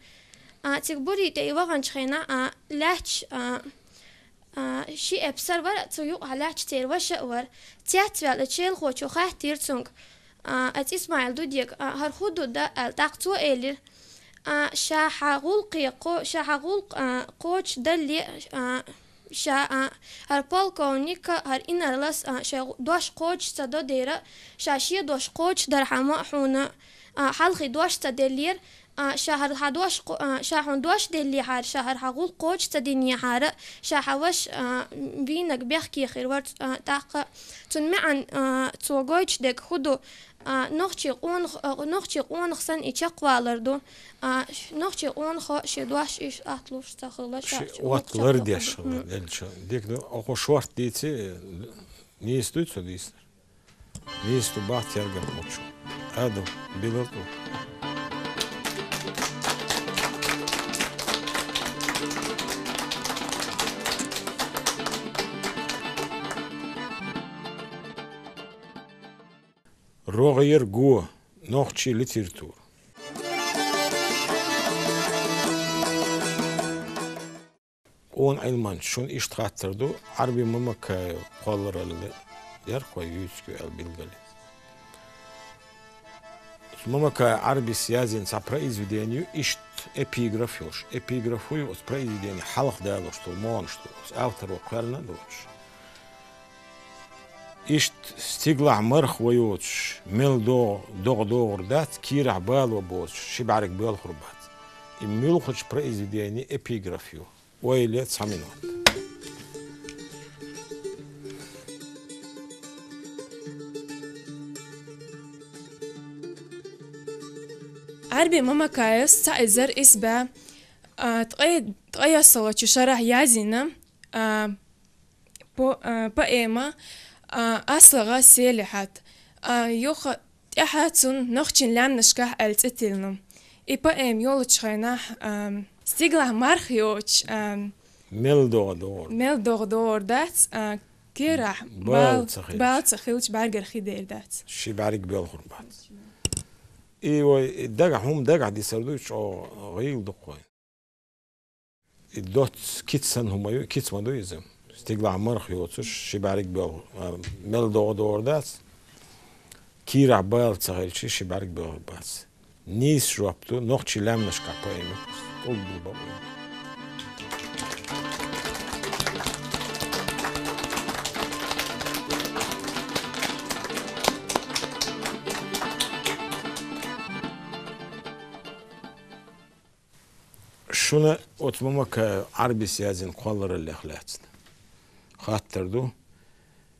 А, цига Бурий тӀе и ваханчу хенахь, а, лаьтташ, а, А, ши эпсар вара, цу юкъахь лаьтташ церан ваша а вара. Цецваьлла шелахочо хаьттира цунга, а, эц Исмаил Дуде, а, хӀара хӀун ду да аьлла, тӀаккха цо элира, а, ша хьан гӀуллакхе кхо-, ша хьан гӀуллакх, а, кхочушдалале, а, ша, а, хӀара полковника, хӀара инарлас, а, шайн гӀу-, дош кхочуш ца до дера, ша шен дош кхочушдархьама хьуна, а, хьалхе дош ца деллера, а, ша хӀара хьан дош кхо-, а, ша хьуна дош деллехьара, ша хӀара хьан гӀуллакх кхочуш ца динехьара, ша хьан ваша, а, вийнарг бехке хир вара, а, тӀаккха цунна маьӀна, а, цо гойтуш дерг хӀун ду, а, нохчийн къонах, а, нохчийн къонах санна и чекхвалар ду, а, ш-, нохчийн къонахо шен дош иштта отталуш ца хилла, ша ши шен отта гӀуллакх лардеш чекхдоккхур ду. Хилла, элча. Дика ду, оха шорта дийци, нийса дуй цо дийцинарг? Нийса ду, бахьа тергам мучу. Адам, билал тӀу. РогӀера го. Нохчийн литература. Къона Ӏилманча, шуна иштта хаттар ду, Ӏарби Мамакаев кхолларалла яра-кх вай юьйцург аьлла билгал. Мамакаев Ӏарбис язйина цхьа произведени ю, иштта эпиграф йолуш. Эпиграф хӀун ю, оцу произведени хьалха далош долу могӀанаш ду, оцу авторо кхоьллина а доцуш. Иштта стигалахь марха ван йоцуш, мел догӀа, догӀа догӀур дац, кийрахь бала ван боцуш, ши бӀаьрг боьлхур бац. И муьлххачу произведени эпиграф ю. Ойла е цхьа минот. Ӏарби Мамакаевс цхьа эзар исс бӀе, а, ткъе, ткъе йоьссалгӀачу шарахь язйина, а, по-, а, поэма, а, «АслагӀа Селихьат». А, юха тӀаьхьа цунна «Нохчийн лаьмнашкахь» аьлла цӀе тиллина. И поэма йолучу хенахь, ам, стигалахь марха йоцуш, ам, мел догӀа догӀур. Мел догӀа догӀур дац, а, кийрахь бала, бала ца хилча, бала ца хилча, бӀаьргара хи дер дац. Ши бӀаьрг боьлхур бац. И вай дагахь, хӀума дагахь дисар дуй, чӀогӀа гӀийла ду-кх вайн. И доцца кица санна хӀума ю, кица ма ду иза. Стигалахь марха йоцуш, ши бӀаьрг бел-, а, мел догӀа догӀур дац. Кийрахь бала ца хилча, ши бӀаьрг боьлхур бац. Нийса жоп ду, «Нохчийн лаьмнашкахь» поэма. ТӀулг ду бакъо. Шуна оцу Мамакаев Ӏарбис язйина кхоллараллех лаьцна хаттар ду.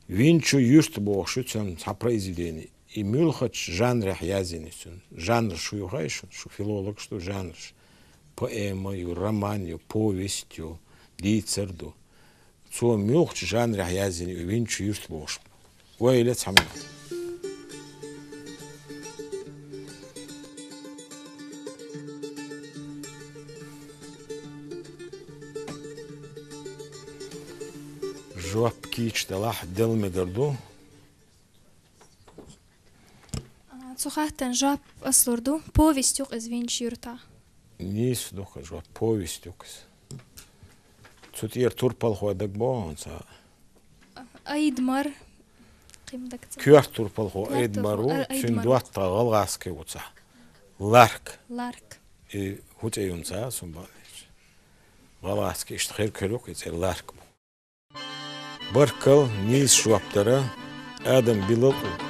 «Винчу юрт» бохуш ю цуьнан цхьа произведени. И муьлххачу жанрехь язйина ю цуьнан? Жанраш шу ю хаий шуна? Шу филологаш ду, жанраш. Поэма ю, роман ю, повесть ю, дийцар ду. Цо муьлххачу жанрехь язйина ю «Винчу юрт» бохуш? Ойла е цхьа минот. Жоп кийча далахь, дала мегар ду. Цу хаттаран жоп ас лур ду, повесть юкъ из винчу юрта. Нийса ду-кх жоп, повесть юкъ из. Цу тӀера турпалхо дагабоагӀа хьуна цхьа. Айдмар. Кхин дагца. Коьрта турпалхо Коьрта Айдмар ву, турпал-, а, цуьнан Айдмар ву. ДоттагӀа гӀалгӀазкхи ву цхьа. Ларк. Ларк. И хӀун цӀе юн ца, сум баьлча. ГӀалгӀазкхи иштта хир кхерюкх, и цӀе Ларк бу. Баркалла нийса жоп дара, Адам, билла тӀулг.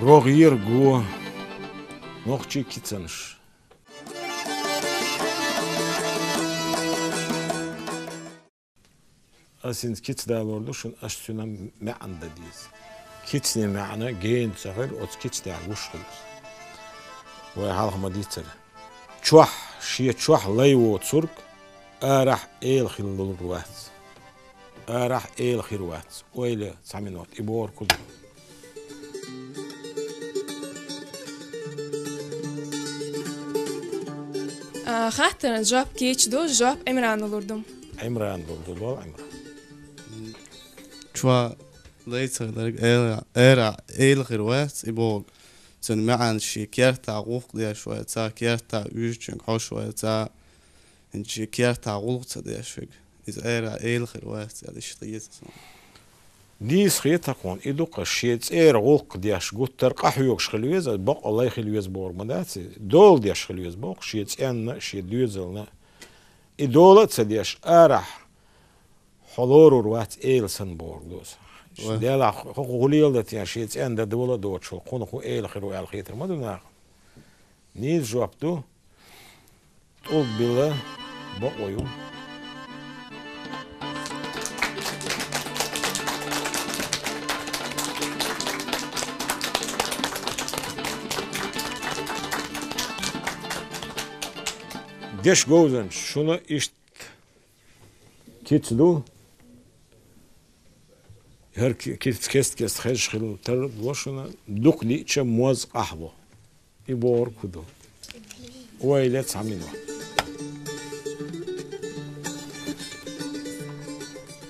РогӀера го, нохчийн кицанаш. Ас хӀинца кица далор ду шуна, аш цуьнан маьӀна дан деза. Кицанан маьӀна гена ца хилла, оцу кица тӀехь гуш хилла. Вай хьалха ма-дийццара. Чохь, шен чохь лай воцург арахь эла хилла лур вац. Арахь эла хир вац. Ойла, цхьа минот, и бохург хӀун ду? А, хаттаран жоп кийча ду, жоп Ӏимрана лур ду. Ӏимрана лур ду, лол Ӏимран. Чохь лай ца хилларг эла, эра, эла хир вац, и бохург. Цуьнан маьӀна шен кертахь гӀуллакх деш вац, кертахь уьжучуьнга хьожуш вац, хӀинца шен кертахь гӀуллакх ца деш верг. Иза эра, эла хир вац, аьлла, иштта хета суна. Нийса хета хьуна, и ду-кх, шен цӀера гӀуллакх деш, гуттар а къахьоьгуш хила веза, бакъ лай хила веза бохург ма дац, дола деш хила веза боху, шен цӀенна, шен доьзална. И дола а ца деш, арахь хьо лорур вац эла санна бохург ду иза. Вай. Делахь хӀокхо хӀун леладо те, шен цӀен дан дола а доцуш, кхунах хӀун эла хир ву аьлла хетар ма ду нахана. Нийса жоп ду. ТӀулг билла, бакъо ю. Дешан говзанчаш, шуна иштта кица ду. ХӀара ки-, кица кест-кеста хезаш хила тарло шуна, дукха диъча моз къахьлу. И бохург хӀун ду? Ойла, цхьа минот.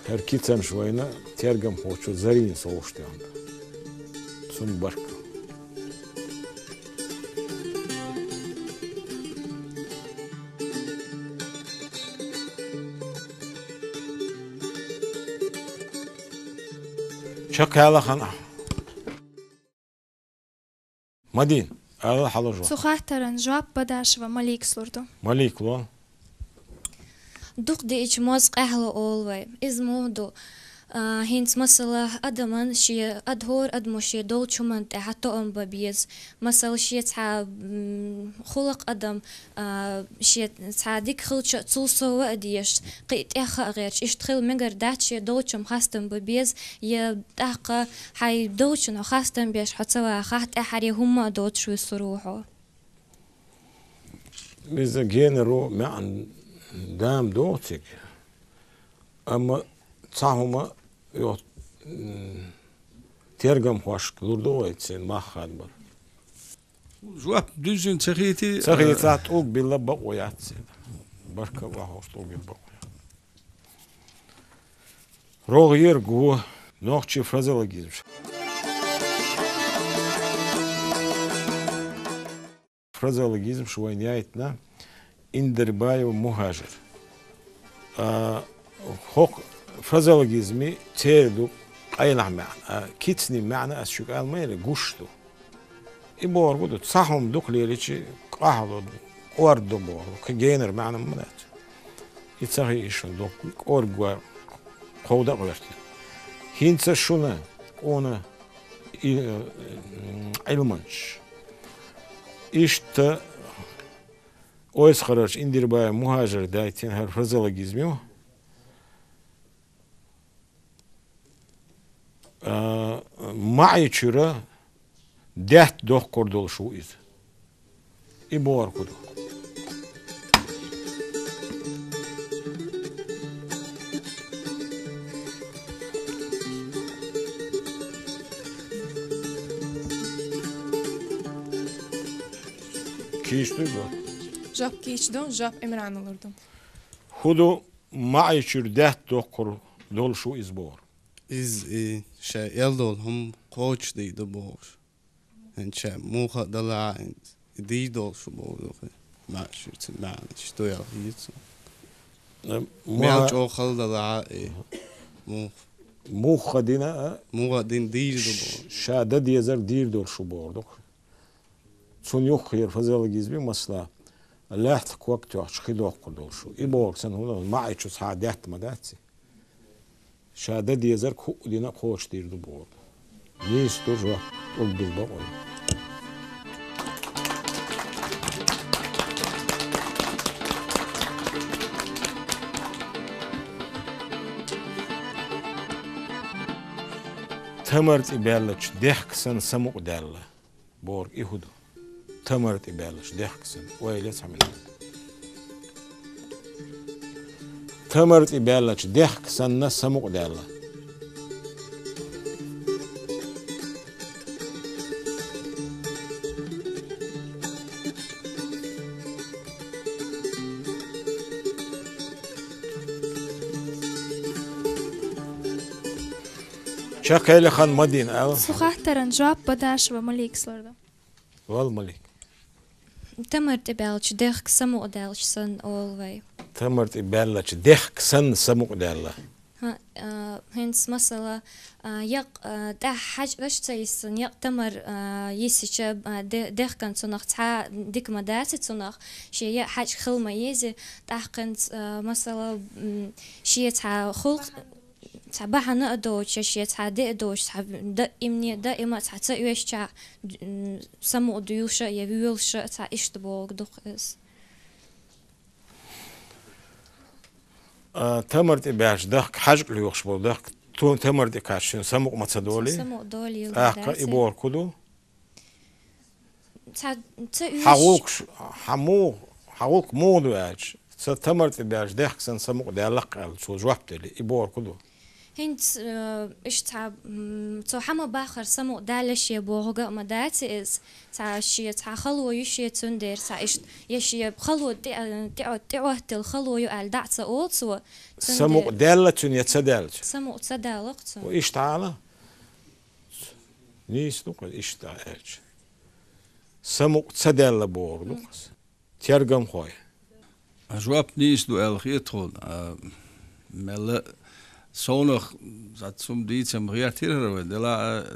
ХӀара кицанаш вайна тергамхочо Зарина совгӀаташ тӀе хӀунда. Цунна баркалла. Чаккхе лахана. Мадина, ала хьала жоп. Цу хаттаран жоп Бадашева Маликас лур ду. Малик, ло. Дукха диъча моз къахьлу олу вай. Иза муха ду? А, хӀинца, масала, адаман шен, ад-, хӀора адамо шен долчу хӀуманна тӀехь тоам бан беза. Масала, шен цхьа, м, хӀуллакх адам, а, шен цхьа дика хилча а, цул сов а дезаш, кхин а тӀех а гӀерташ, иштта хила мегар дац, шен долчун хастам бан беза, я тӀаккха хьайн долчун хьо хастам беш хьо ца вахахь, тӀаьххьаре хӀумма а доцуш вуьсур ву хьо. Иза генара маьӀна дама доху цига. Амма цхьа хӀума йо-, м, тергамхошка лур ду вай церан мах хадбар. Жоп дуьззина ца хийти, ца хийцахь, тӀулг билла бакъо яц церан. Баркалла вахош тӀулг билла бакъо яц. РогӀера го, нохчийн фразеологизмаш. Фразеологизмаш вайна яйтина Индирбаев Мухажир. А, хӀокху фразеологизмийн церан ду къайлаха маьӀна. А, кицанийн маьӀна ас шуьга ала ма яра, гуш ду. И бохург ду, цхьа хӀума дукха лелийча, къахьлу, кӀордо бохург, кхин генара маьӀна ма дац. И ца хиъна шуна дукха, кӀорга кховда а гӀоьртина. ХӀинца шуна, къона и, э, Ӏилманчаш. Иштта ойсхарарчу Индирбаев Мухажира дайтина хӀара фразеологизм ю. А, маӀи чуьра даьтта доккхур долуш ву иза. И бохург хӀун ду? Кийча ду жоп? Жоп кийча ду, жоп Имрана лур ду. ХӀу ду маӀачуьра даьтта доккхур долуш ву иза бохург? Иза, и, ша эл долу хӀума кхочушдийр ду бохуш. ХӀинца ша муха а далахь а, и дийр долуш ву бохург ду-кх. МаӀачуьра цуьнан маьӀна иштта ду аьлла хета суна. Э, мел муха чӀогӀа хала далахь а, и, муха. Муха дина а? Муха дина дийр ду бохург. Ша дан дезарг дийр долуш ву бохург ду-кх. Цунна юххера фазалгиз би масала, лаьтта ког тоьхча хи доккхур долуш ву. И бохург санна, хӀунда маӀачу цхьа даьтта ма дац и. Ша дан дезарг хӀуъа дина а кхочушдийр ду бохург. Нийса ду жоп, тӀулг дилла бакъо ю. Тамар тӀе баьллачу дехка санна самукъадаьлла. Бохург и хӀу ду? Тамар тӀе баьллачу дехка санна. Ойла е цхьа минот. Тамар тӀе баьллачу дехка санна самукъадаьлла. Чаккхе хан ма дина, ала. Цу хаттаран жоп Бадашева Маликас лур ду. Вала, Малик. Тамар тӀе баьллачу дехка самукъадаьлча санна олу вай. Тамар тӀе баьллачу дехка санна самукъадаьлла. ХӀа, а, хӀинца масала, а, якъ, а, тӀаьхьа хьаьжкӀаш ца йисина, якъ тамар, а, йисича, а, де-, дехкан цунах цхьа дика ма дац цунах, шен яа хьаьжкӀа хила ма еза, тӀаккха хӀинца, а, масала, м, шен цхьа хулк-, цхьа бахьана а доцуш, я шен цхьа де а доцуш, цхьа даимне, даима а цхьа ца оьшучохь, м, самукъадуьйлуш а, я воьлуш а, цхьа иштта бохург ду-кх иза. А, тамар тӀе баьлча дахка, хьаьжкӀа лоьхуш болу дахка, ту-, тамар тӀе кхаьчча шен самукъа ма ца долий? Самукъа долийла ма дац и. ТӀаккха и бохург хӀу ду? Ца, ца оьшуш. Хьан гӀуллакхаш, хьан муха, хьан гӀуллакх муха ду аьлча, ца тамар тӀе баьлча дехка санна самукъадаьлла-кх аьлла, цо жоп делли, и бохург хӀу ду? ХӀинца, э, иштта цхьа, м, цо хьан ма баххара самукъадаьлла шен бохург а ма дац иза, цхьа шен цхьа хало ю шен, цундела цхьа иштта, я шен хало тӀе-, тӀе-, тӀеӀоттийла хало ю аьлла дӀа а ца олу цо, цундела. Самукъадаьлла цуьнан я ца даьлла цуьнан? Самукъа ца даьлла-кх цуьнан. Ву иштта хьала? Нийса ду-кх иза иштта аьлча. Самукъа ца даьлла бохург ду-кх иза. Тергамхой. Жоп нийса ду аьлла хета тхуна, а, мелла а совнах, цхьацца хӀума дийца-м гӀертира хӀара вай, делахь а,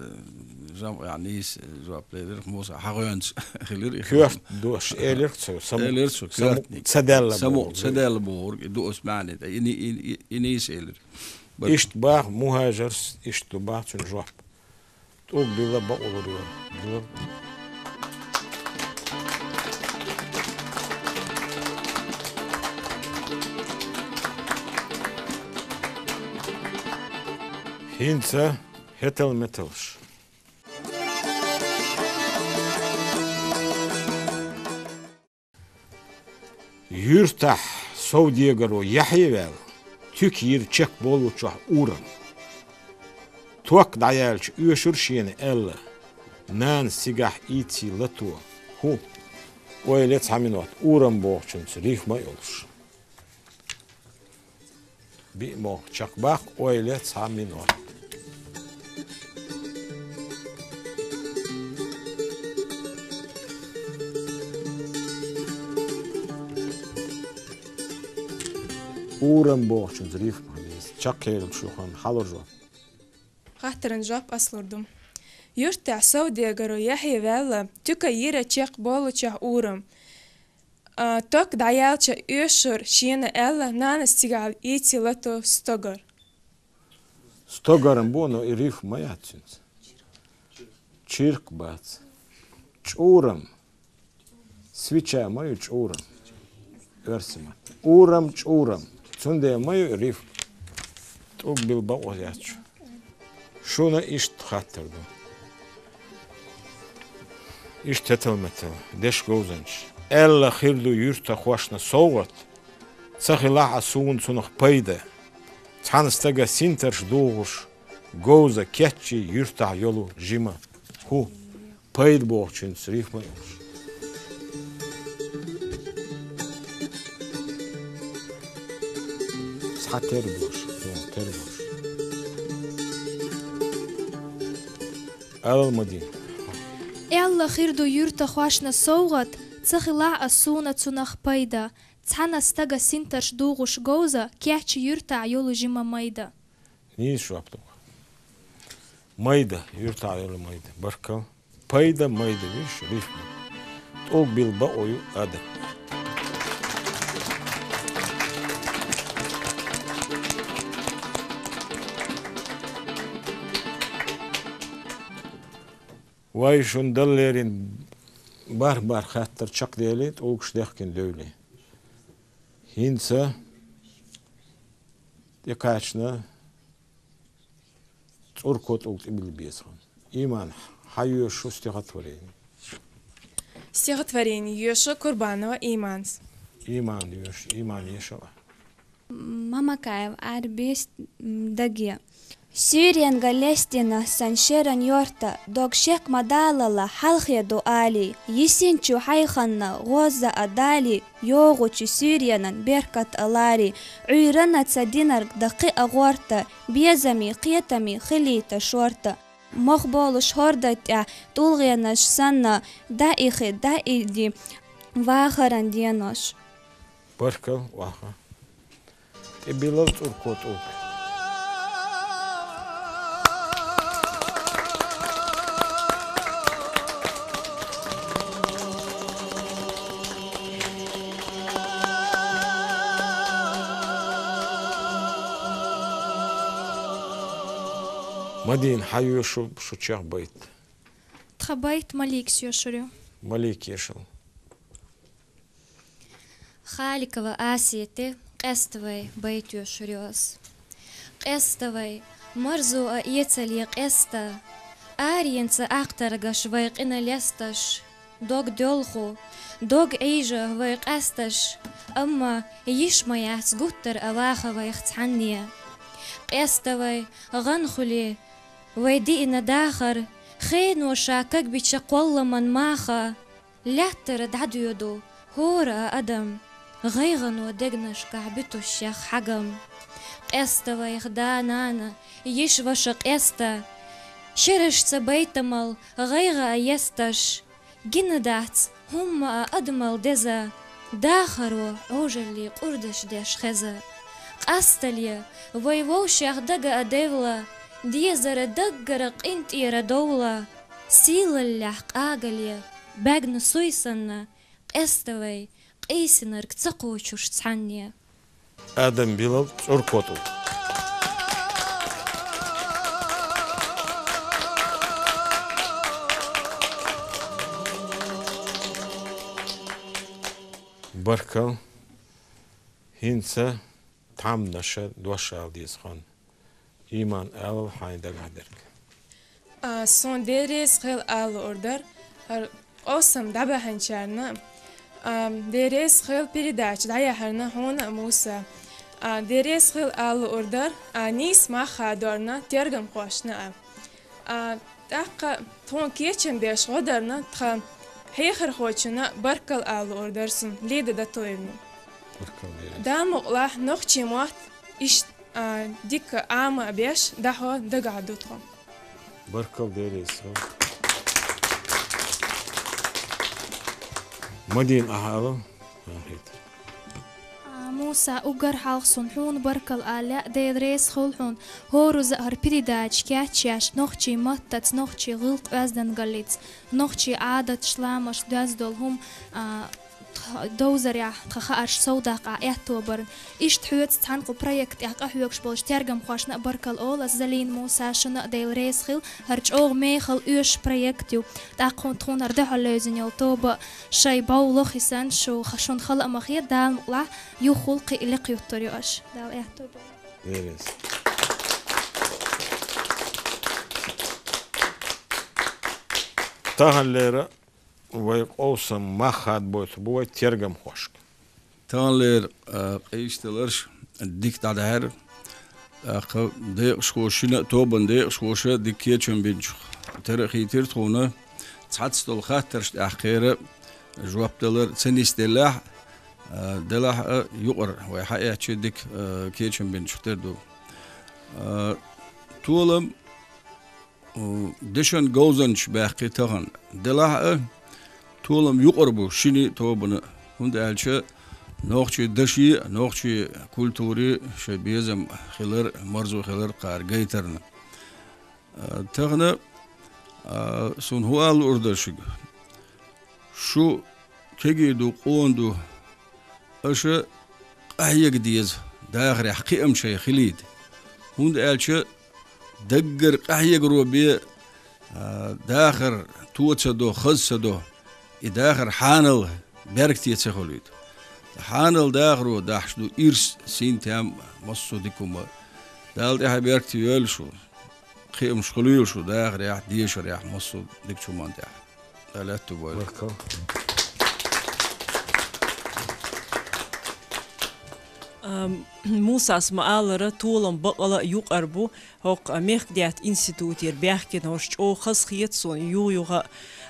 жамӀ яхь нийса жоп лелира, Муса, хьан гӀоьнца хилира и. Коьрта дош элира цо, самукъа, элира цо, самукъа коьртаниг. Ца даьлла бохург. Самукъа ца даьлла бохург, и ду оцу маьӀне тӀе, и ни-, и, и, и нийса элира. Иштта баха мухӀажарс, иштта ду баха цуьнан жоп. ТӀулг билла бакъо лур ю. Билла. ХӀинца хӀетал-металш. Юьртахь совдегаро Яхьъя ваьлла, туька йира чекхболлучохь урам. Ток дӀаяьлча оьшура шена аьлла, нанас цигахь ийций лато, хӀу, ойла е цхьа минот, урам бохучуьнца рифма а йолуш. Биъ могӀа чекхбаккха, ойла е цхьа минот. Урам бохучуьнца рифма хила еза. Чекхъеллачу ханна хьалур жоп. Хаттаран жоп ас лур ду. Юьртахь совдегаро Яхьъя ваьлла, туька йира чекхболлучохь урам. А, ток дӀаяьлча оьшура шена аьлла, нанас цигахь ийций лато стогар. Стогар-м бу, но и рифма ма яц цуьнца. Чирк бац. ЧӀурам. Свеча ма ю чӀурам. Оьрсийн маттахь. Урам, чӀурам. Цундела ма ю и рифма. ТӀулг билла бакъо яц шу. Шуна иштта хаттар ду. Иштта хӀетал-метал, дешан говзанчаш. Аьлла хир ду юьртахошна совгӀат, ца хилахь а суна цунах пайда. Цхьана стага синтарш дугӀуш, говза кечйий юьртахь йолу жима. ХӀу, пайда бохучуьнца рифма а йолуш. Тха тергош, тха тергош. Алал, Мадин. Аьлла хир ду юьртахошна совгӀат, ца хилахь а суна цунах пайда. Цхьана стага синтарш дугӀуш говза, кечйи юьртахь йолу жима майда. Нийса жоп ду. Майда, юьртахь йолу майда. Баркалла. Пайда, майда, виш, рифма. ТӀулг билла бакъо ю адам. Вай шун даллерин барх-барх хаттар чекхдели, тӀулгаш дехкина девли. ХӀинца тӀекхачна цӀурко тӀулг тӀебилла беза хьуна. Иман, хьан йоьшу стихотворение? Стихотворение йоьшу Курбанова Иманс. Иман йоьшу, Иман, ешал. Мамакаев Арбис, м, даге. Суьйренга лестина сан шеран йорта, дог шек ма далала, хьалхе ду алий. Йисинчу хьайханна гӀозза а далий, йогӀучу суьйренан беркат а ларий. Ӏуьйранна ца динарг дан кхиа гӀорта, безами, кхетами хилийта шорта. Мох болуш хӀорда тӀехь тӀулгӀенаш санна, даихи, даиди вахаран денош. Баркалла, ваха. ТӀебилла цӀурко тӀулг. Мадина, хьан йоьшу шу чекх байт? Тха байт Маликас йоьшур ю. Малик, ешал. Халикова Асети «Къеставай» байт йоьшур ю ас. Къеставай, марзо а эцале къеста, аренца ахтаргаш вай къина лесташ. Дог доьлху, дог Ӏийжа вай къасташ, амма йиш ма яц гуттар а ваха вайх цхьанне. Къеставай, гӀан хуьли вай диъна дахар, хено ша кагбича кхолламан маха. Лаьттара дӀадоьду хӀора а адам, гӀайгӀано дегнашкахь буьтуш шех хьагам. Къеста вайх да-нана, йиш-ваша къеста, шерашца байтамал гӀайгӀа а есташ, гина дац хӀумма а адамал деза, дахаро Ӏожаллин къурдаш деш хеза. Къастале вай вовшех дага а девла, дезара даггара къинтӀера довла, сийлаллехь къагале баьгна суй санна, къеста вай, къийсинарг ца кхочуш цхьанне. Адам билал цӀуркотӀу. Баркал. ХӀинца тхьамдаша дош ала деза хьуна. Иман, алал хьайн дагахь дерг. А, суна деррис хила ала луур дара, хӀара къовсам дӀабахьанчарна, а, деррис хила передача дӀаяхьарна хьуна а, Муса. А, деррис хила ала луур дара, а, нийса мах хадорна тергамхошна а. А, тӀаккха тхуна кечам беш гӀо дарна тхан хьехархочунна баркал ала луур дара суна, Лида Датуевна. Баркал, деррис. Дала мукъалахь, нохчийн мотт иштта, а, дика Ӏама а беш, дӀахьо дагахь ду тхо. Баркал, деррис. Мадина, ахьа ала. А, Муса, уггар хьалха суна хьуна баркал ала лаьа, Дела реза хуьлда хьуна. ХӀораза а хӀара передача кечъеш, нохчийн маттаца, нохчийн гӀиллакх-оьздангаллица, нохчийн Ӏадаташ, ламасташ доьзна долу хӀума, а, тх-, довзарехь, тхан хаарш совдаккха аьтто барна. Иштта хьоьца цхьаьна кху проект тӀехь къахьоьгуш болчу тергамхошна а баркал олу ас, Залина, Муса, шуна а Дела реза хуьлда, хӀара чӀогӀа мехала оьшуш проект ю. ТӀаккха хӀун тхуна хӀара дуьхьал левзина йолу тоба шайн бовла хи санна, шу ха-, шуна хала а ма хета, Дала мукъалахь, юххул кхин а лекха юттур ю аша. Дала аьтто бойла. Дела реза. Таханлера вай къовсам мах хадабойтур бу вай тергамхошка. Таханлера, а, къийсадаларш дика дӀадаьхьира. ТӀаккха декъашхоша, шина а тобанан декъашхоша дика кечам бинчух тера а хийтира тхуна. Цхьацца долу хаттаршна тӀехь кхера жоп далар ца нисделлехь, А, делахь а юкъара вай хьаэцча дика, а, кечам бинчух тера ду. А, толам, у, дешан говзанча баьккхи тахана. Делахь а толам юкъара бу шина тобана, хӀунда аьлча нохчий даши, нохчий культури шай безам хилар, марзо хилар кхара гайтарна. А, тахана, а, сун хӀу ала лур дара шуьга? Шу кегий ду, къона ду, аша къахьега деза, дахарехь кхиам шай хилийта. ХӀунда аьлча даггара къахьегаро бе, а, дахар то ца до, хаза ца до, и дахар хьанал беркате ца хуьлуьйту. Хьанал дахаро дахьаш ду ирс, синтем, массо а дика хӀума. Дала тӀехьа беркате йойла шу. Кхиамаш хуьлийла шу дахарехь, дешарехь, массо а дикачу хӀуман тӀехь. Дала аьтту бойла. Баркалла. Ам, Мусас ма-аллара, толам бакъала а юкъара бу, хӀокху, а, мехкдаьтта институтера баьхкина хӀорш чӀогӀа хазахета суна юха-юха.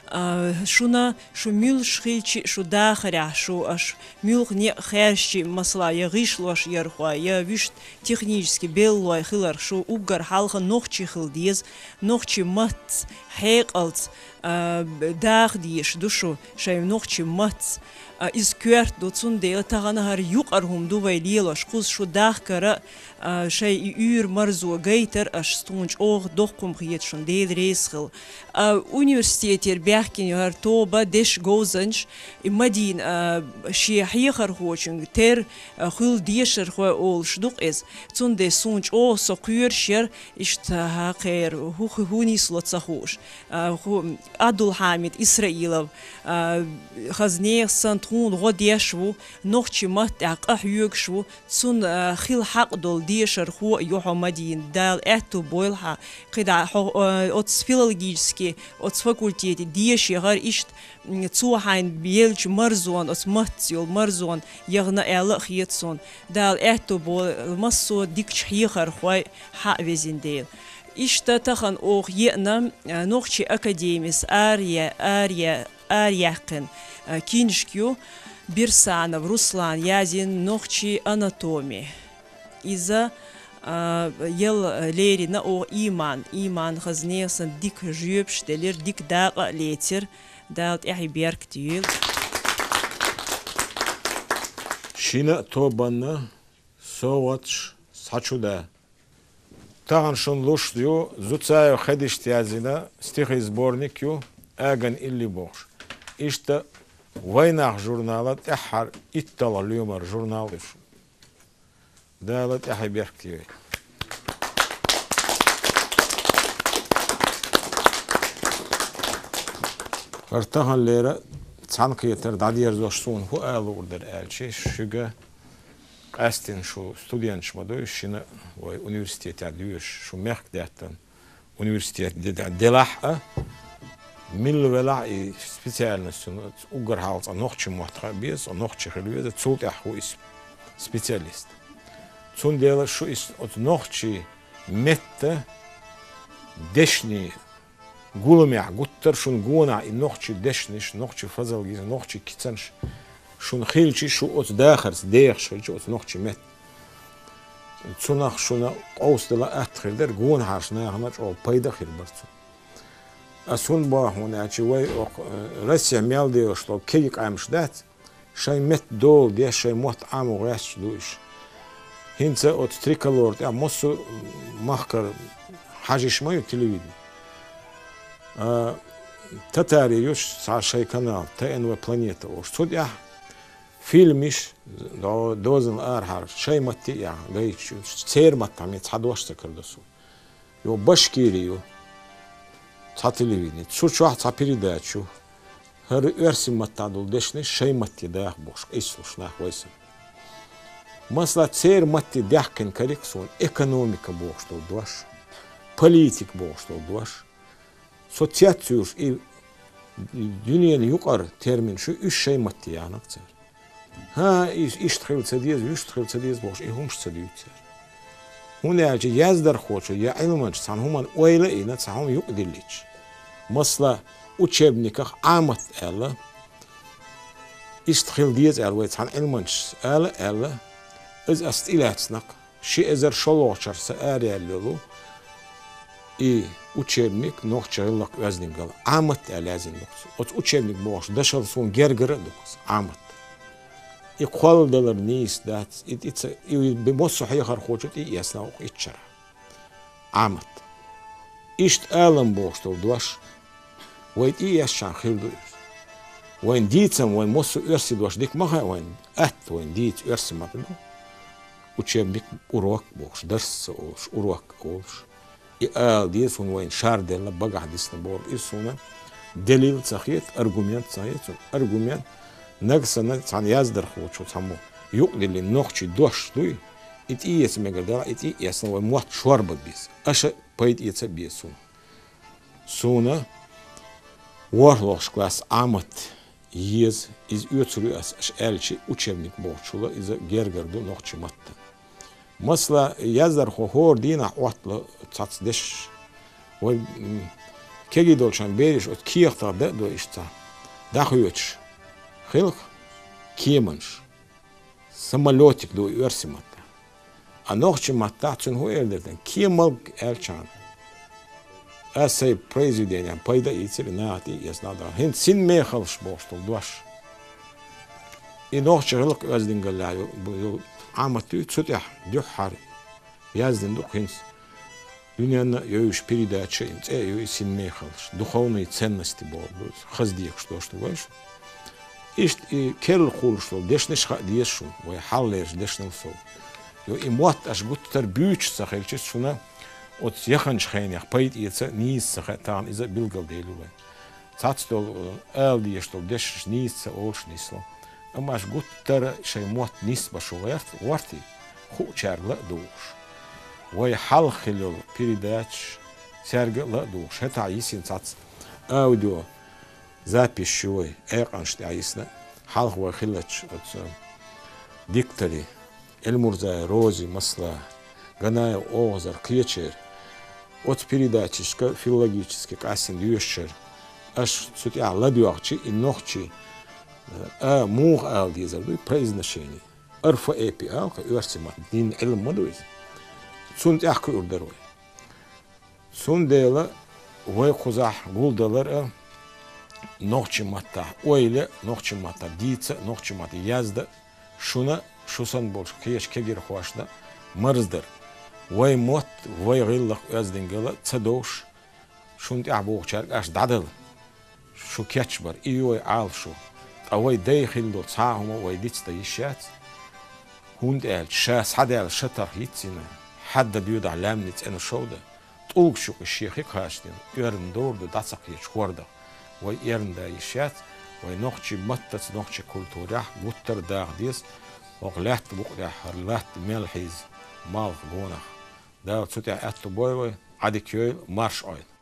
А, шуна, шу муьлш хилчи, шу дахарехь, шу аш муьлха некъ хаьржчи, масала, я гӀишлош ярхой, я вуьшта технически беллой хиларх, шу уггар хьалха нохчи хила деза, нохчи маттаца, хьекъалца, а, даха дезаш ду шу шайн нохчи маттаца. А, иза коьрта ду, цундела тахана хӀара юкъара хӀума ду вай лелош, кхуза шу дахкара, а, шайн и уьйр марзо гайтар аша, суна чӀогӀа доккха хӀума хета шуна, Дела реза хила. А, университетера баьхкина ю хӀара тоба, дешан говзанчаш, и Мадина, а, шен хьехархочуьнга тера, а, хуьлу дешархой олуш ду-кх иза. Цундела суна чӀогӀа со кхоьруш яра, иштта хьан кхера, хӀу, хӀу, хӀу нисло ца хууш. А, хӀу, Абдулхьамид Исраилов, а, хаза нехан санна тхуна гӀо деш ву, нохчи матта тӀехь къа хьоьгуш ву, цунна, а, хила хьакъ долу дешархо а ю хьо, Мадина, Дала аьтту бойла хьан. КхидӀа хьо, а, оцу филологически, оцу факультете деша яхара иштта, м, цо хьайна еллачу марзонна, оцу маттаца йолу марзонна яхна аьлла а хета суна. Дала аьтту бойла массо а дикачу хьехархой хьан, везан Дела. Иштта тахана оха еана, а, Нохчийн академис арая, арая, араяьккхина, а, киншка ю, Бирсанов Руслана язйина «Нохчийн анатоми». Иза, а, яла лерина оха Иман. Иман хаза нехан санна дика жоьпаш делира, дика дакъа а лецира. Дала тӀаьхье беркате йойла. Шина а тобанна совгӀаташ схьачу да. Тахана шуна луш ю Зуцаев Хедишта язйина стихийн сборник ю, «Аган илли» бохуш. Иштта «Вайнах» журнала тӀаьххьара итталгӀа лоьмара журнал ю шуна. Дала тӀаьхье беркате йойла. ХӀара таханлера цхьаьнакхетар дӀадерзош суна хӀу ала луур дара аьлча, шуьга къаьстина шу студенташ ма дуй, шина вай университетехь доьшуш, шу мехкдаьттан университет де-, де-, делахь а, милла велахь а и специальность, уггар хьалха цкъа нохчийн мотт хаа беза, цкъа нохчи хила веза, цул тӀаьхьа хӀу и с-, специалист. Цундела шу и с-, оцу нохчийн метта дешнийн гуламехь гуттар а шуна гонахь и нохчийн дешнаш, нохчийн фразеологизм, нохчийн кицанаш шуна хилча, шу оцу дахарца дехаш хилча, оцу нохчийн метта, цунах шуна къовсадала атта хир дара, гонахарчу нахана чӀогӀа пайда а хир бара цунна. Ас хӀунда боху хьуна аьлча, вай окху, э, Россехь мел лелаш долу кегий къаьмнаш дац, шайн метта дола деш, шайн мотт Ӏамо гӀерташ ду уьш. ХӀинца оцу Триколор тӀехь массо а махкара хьажа йиш ма ю телевидени. А, татарийн ю цхьа шайн канал, Т Н В Планета олуш. Цу тӀехь фильмаш, до-, дозанал арахьара, шайн матте а яхьа гайташ ю, церан маттахь ме цхьа дош ца карадо суна. Йо, Башкири ю, цхьа телевидени, цу чохь цхьа передача ю, хӀара оьрсийн маттахь долу дешнаш шайн матте даха бохуш, къийсалуш нах вай санна. Масала, церан матте даьхкина карий-кх суна экономика бохуш долу дош, политика бохуш долу дош. Со цец йолуш и дуьненан юкъара терминаш ю, уьш шайн матте яхна-кх цара. ХӀан, иш-, иштта хила ца деза, вуьшта хила ца деза бохуш, и хӀумаш ца дуьйцу цара. ХӀунда аьлча яздархочо я Ӏилманчо цхьана хӀуманна ойла а йина, цхьа хӀума юкъадиллича. Масала, учебниках Ӏамат аьлла, Иштта хила деза аьлла вай цхьана Ӏилманчаша ала а аьлла, из ас тӀелаьцнакх, ши эзар шолгӀачу шарахь са араяьлла йолу и учебник «Нохчийн гӀиллакх-оьздангалла», «Ӏамат» аьлла яздина ду-кх. Оцу учебник бохучу дашал суна гергара а ду-кх, «Ӏамат». И кхолладалар нийса дац, и тӀе ца, и бе-, массо а хьехархочо тӀе а эцна ву-кх итт шарахь. «Ӏамат». Иштта алам бохуш долу дош вай тӀе а эцчахьана хир ду иза. Вайн дийцам, вайн массо а оьрсийн дош дика ма хаьа вайна, атта вайна дийца оьрсийн маттахь ду. Учебник, урок бохуш, дарс ца олуш, урок олуш. И ала деза, хӀунда вайна шарделла, багахь дисна бохург иза суна делил ца хета, аргумент ца хета суна. Аргумент, нагахь санна цхьана яздархочо цхьаммо юкъадиллина нохчийн дош дуй, и тӀеэца мегар дара, и тӀеэцна вайн мотт шорбан беза. Аша пайда эца а беза суна. Суна ворхӀалгӀачу классан «Ӏамат» еза, иза оьцур ю ас, аша аьлча, учебник бохучул иза гергара ду нохчийн маттана. Масала, яздархо хӀора дийнахь Ӏоттало цхьацца дешнаш. Вай, м, кегий долчохь бераш оцу кехатах дан а до иштта цхьа дӀахоьцуш хилла кеманаш. Самолётик ду и оьрсийн маттахь. А нохчийн маттахь цуьнан хӀун эр дара тӀе? Кемалг аьлчахьана. Ас сайн произведенехь пайда а ийцира, наха тӀе а эцна дара. ХӀинца синмехаллаш бохуш долу дош. И «Нохчийн гӀиллакх-оьздангаллехь» ю, бу-, ю, «Ӏамат» ю, цу тӀехь дуьххьара яздина ду-кх хӀинца. Дуьненна а йовзуш передача, и цӀе а ю и «Синмехаллаш», «Духовные ценности» бохург ду иза, хаза декаш дош ду вайша. Иштта и керла кхуллуш долу дешнаш хаа деза шуна, вай хьалхалерчу дешнал сов. Йо, и мотт аша гуттар а буьйцуш ца хилча, шуна оцу яханчу хенех пайда эца нийса ца хаьа, тахана иза а билгалдийр ю вай. Цхьацца долу, э, ала дезаш долу дешнаш нийса ца олуш нисло. Амма аша гуттар а шайн мотт нисбан шу гӀерта, гӀортий, хуучаьрга ла а дугӀуш. Вай хьалха хилла йолу передачаш цаьрга а ла а дугӀуш, хӀетахь йисина цхьацца аудио записаш ю вай, Ӏекъанаш тӀехь йисна, хьалха вай хиллачу оцу дикторе, Эльмурзаева Розе масала, Ганаев Ӏовхазар, кхечеран. Оцу передачашка филологически къаьстина доьшучара аша цу тӀехь ладоьгӀча, и нохчийн, а, муха ала дезар ду, произношение. Орфоэпия аьлла-кх оьрсийн маттахь, дийнна Ӏилма ма ду иза. Цунна тӀехь кхуьур дара вай. Цундела вай кхузахь гулдалар а нохчийн маттахь ойла, нохчийн маттахь дийца, нохчийн маттахь язда, шуна, шу санна болчу кхечу кегирхошна марздар. Вай мотт, вай гӀиллакх-оьздангалла ца довш, шуна тӀаьхьа богӀучаьрга аша дӀадала. Шу кечбар, и ю вай Ӏалашо. Ткъа вай дай хилла долу цхьа а хӀума вай дицдан йиш яц. ХӀунда аьлча ша схьадаьлла шатарх йицйина, хьадда доьдахь лаьмнийн цӀена шовда, тӀулгаш юкъа шен хи кхачдина, оьрна довр ду дӀа ца кхеташ хӀордах. Вай эрна дан йиш яц, вай нохчийн маттаца, нохчийн культурехь гуттар а даха деза, хӀокху лаьтта букъ тӀехь хӀара латта мел хьийза, малх гонах. Дала цу тӀехь аьтто бойла вай, Ӏадика йойла, марша Ӏойла.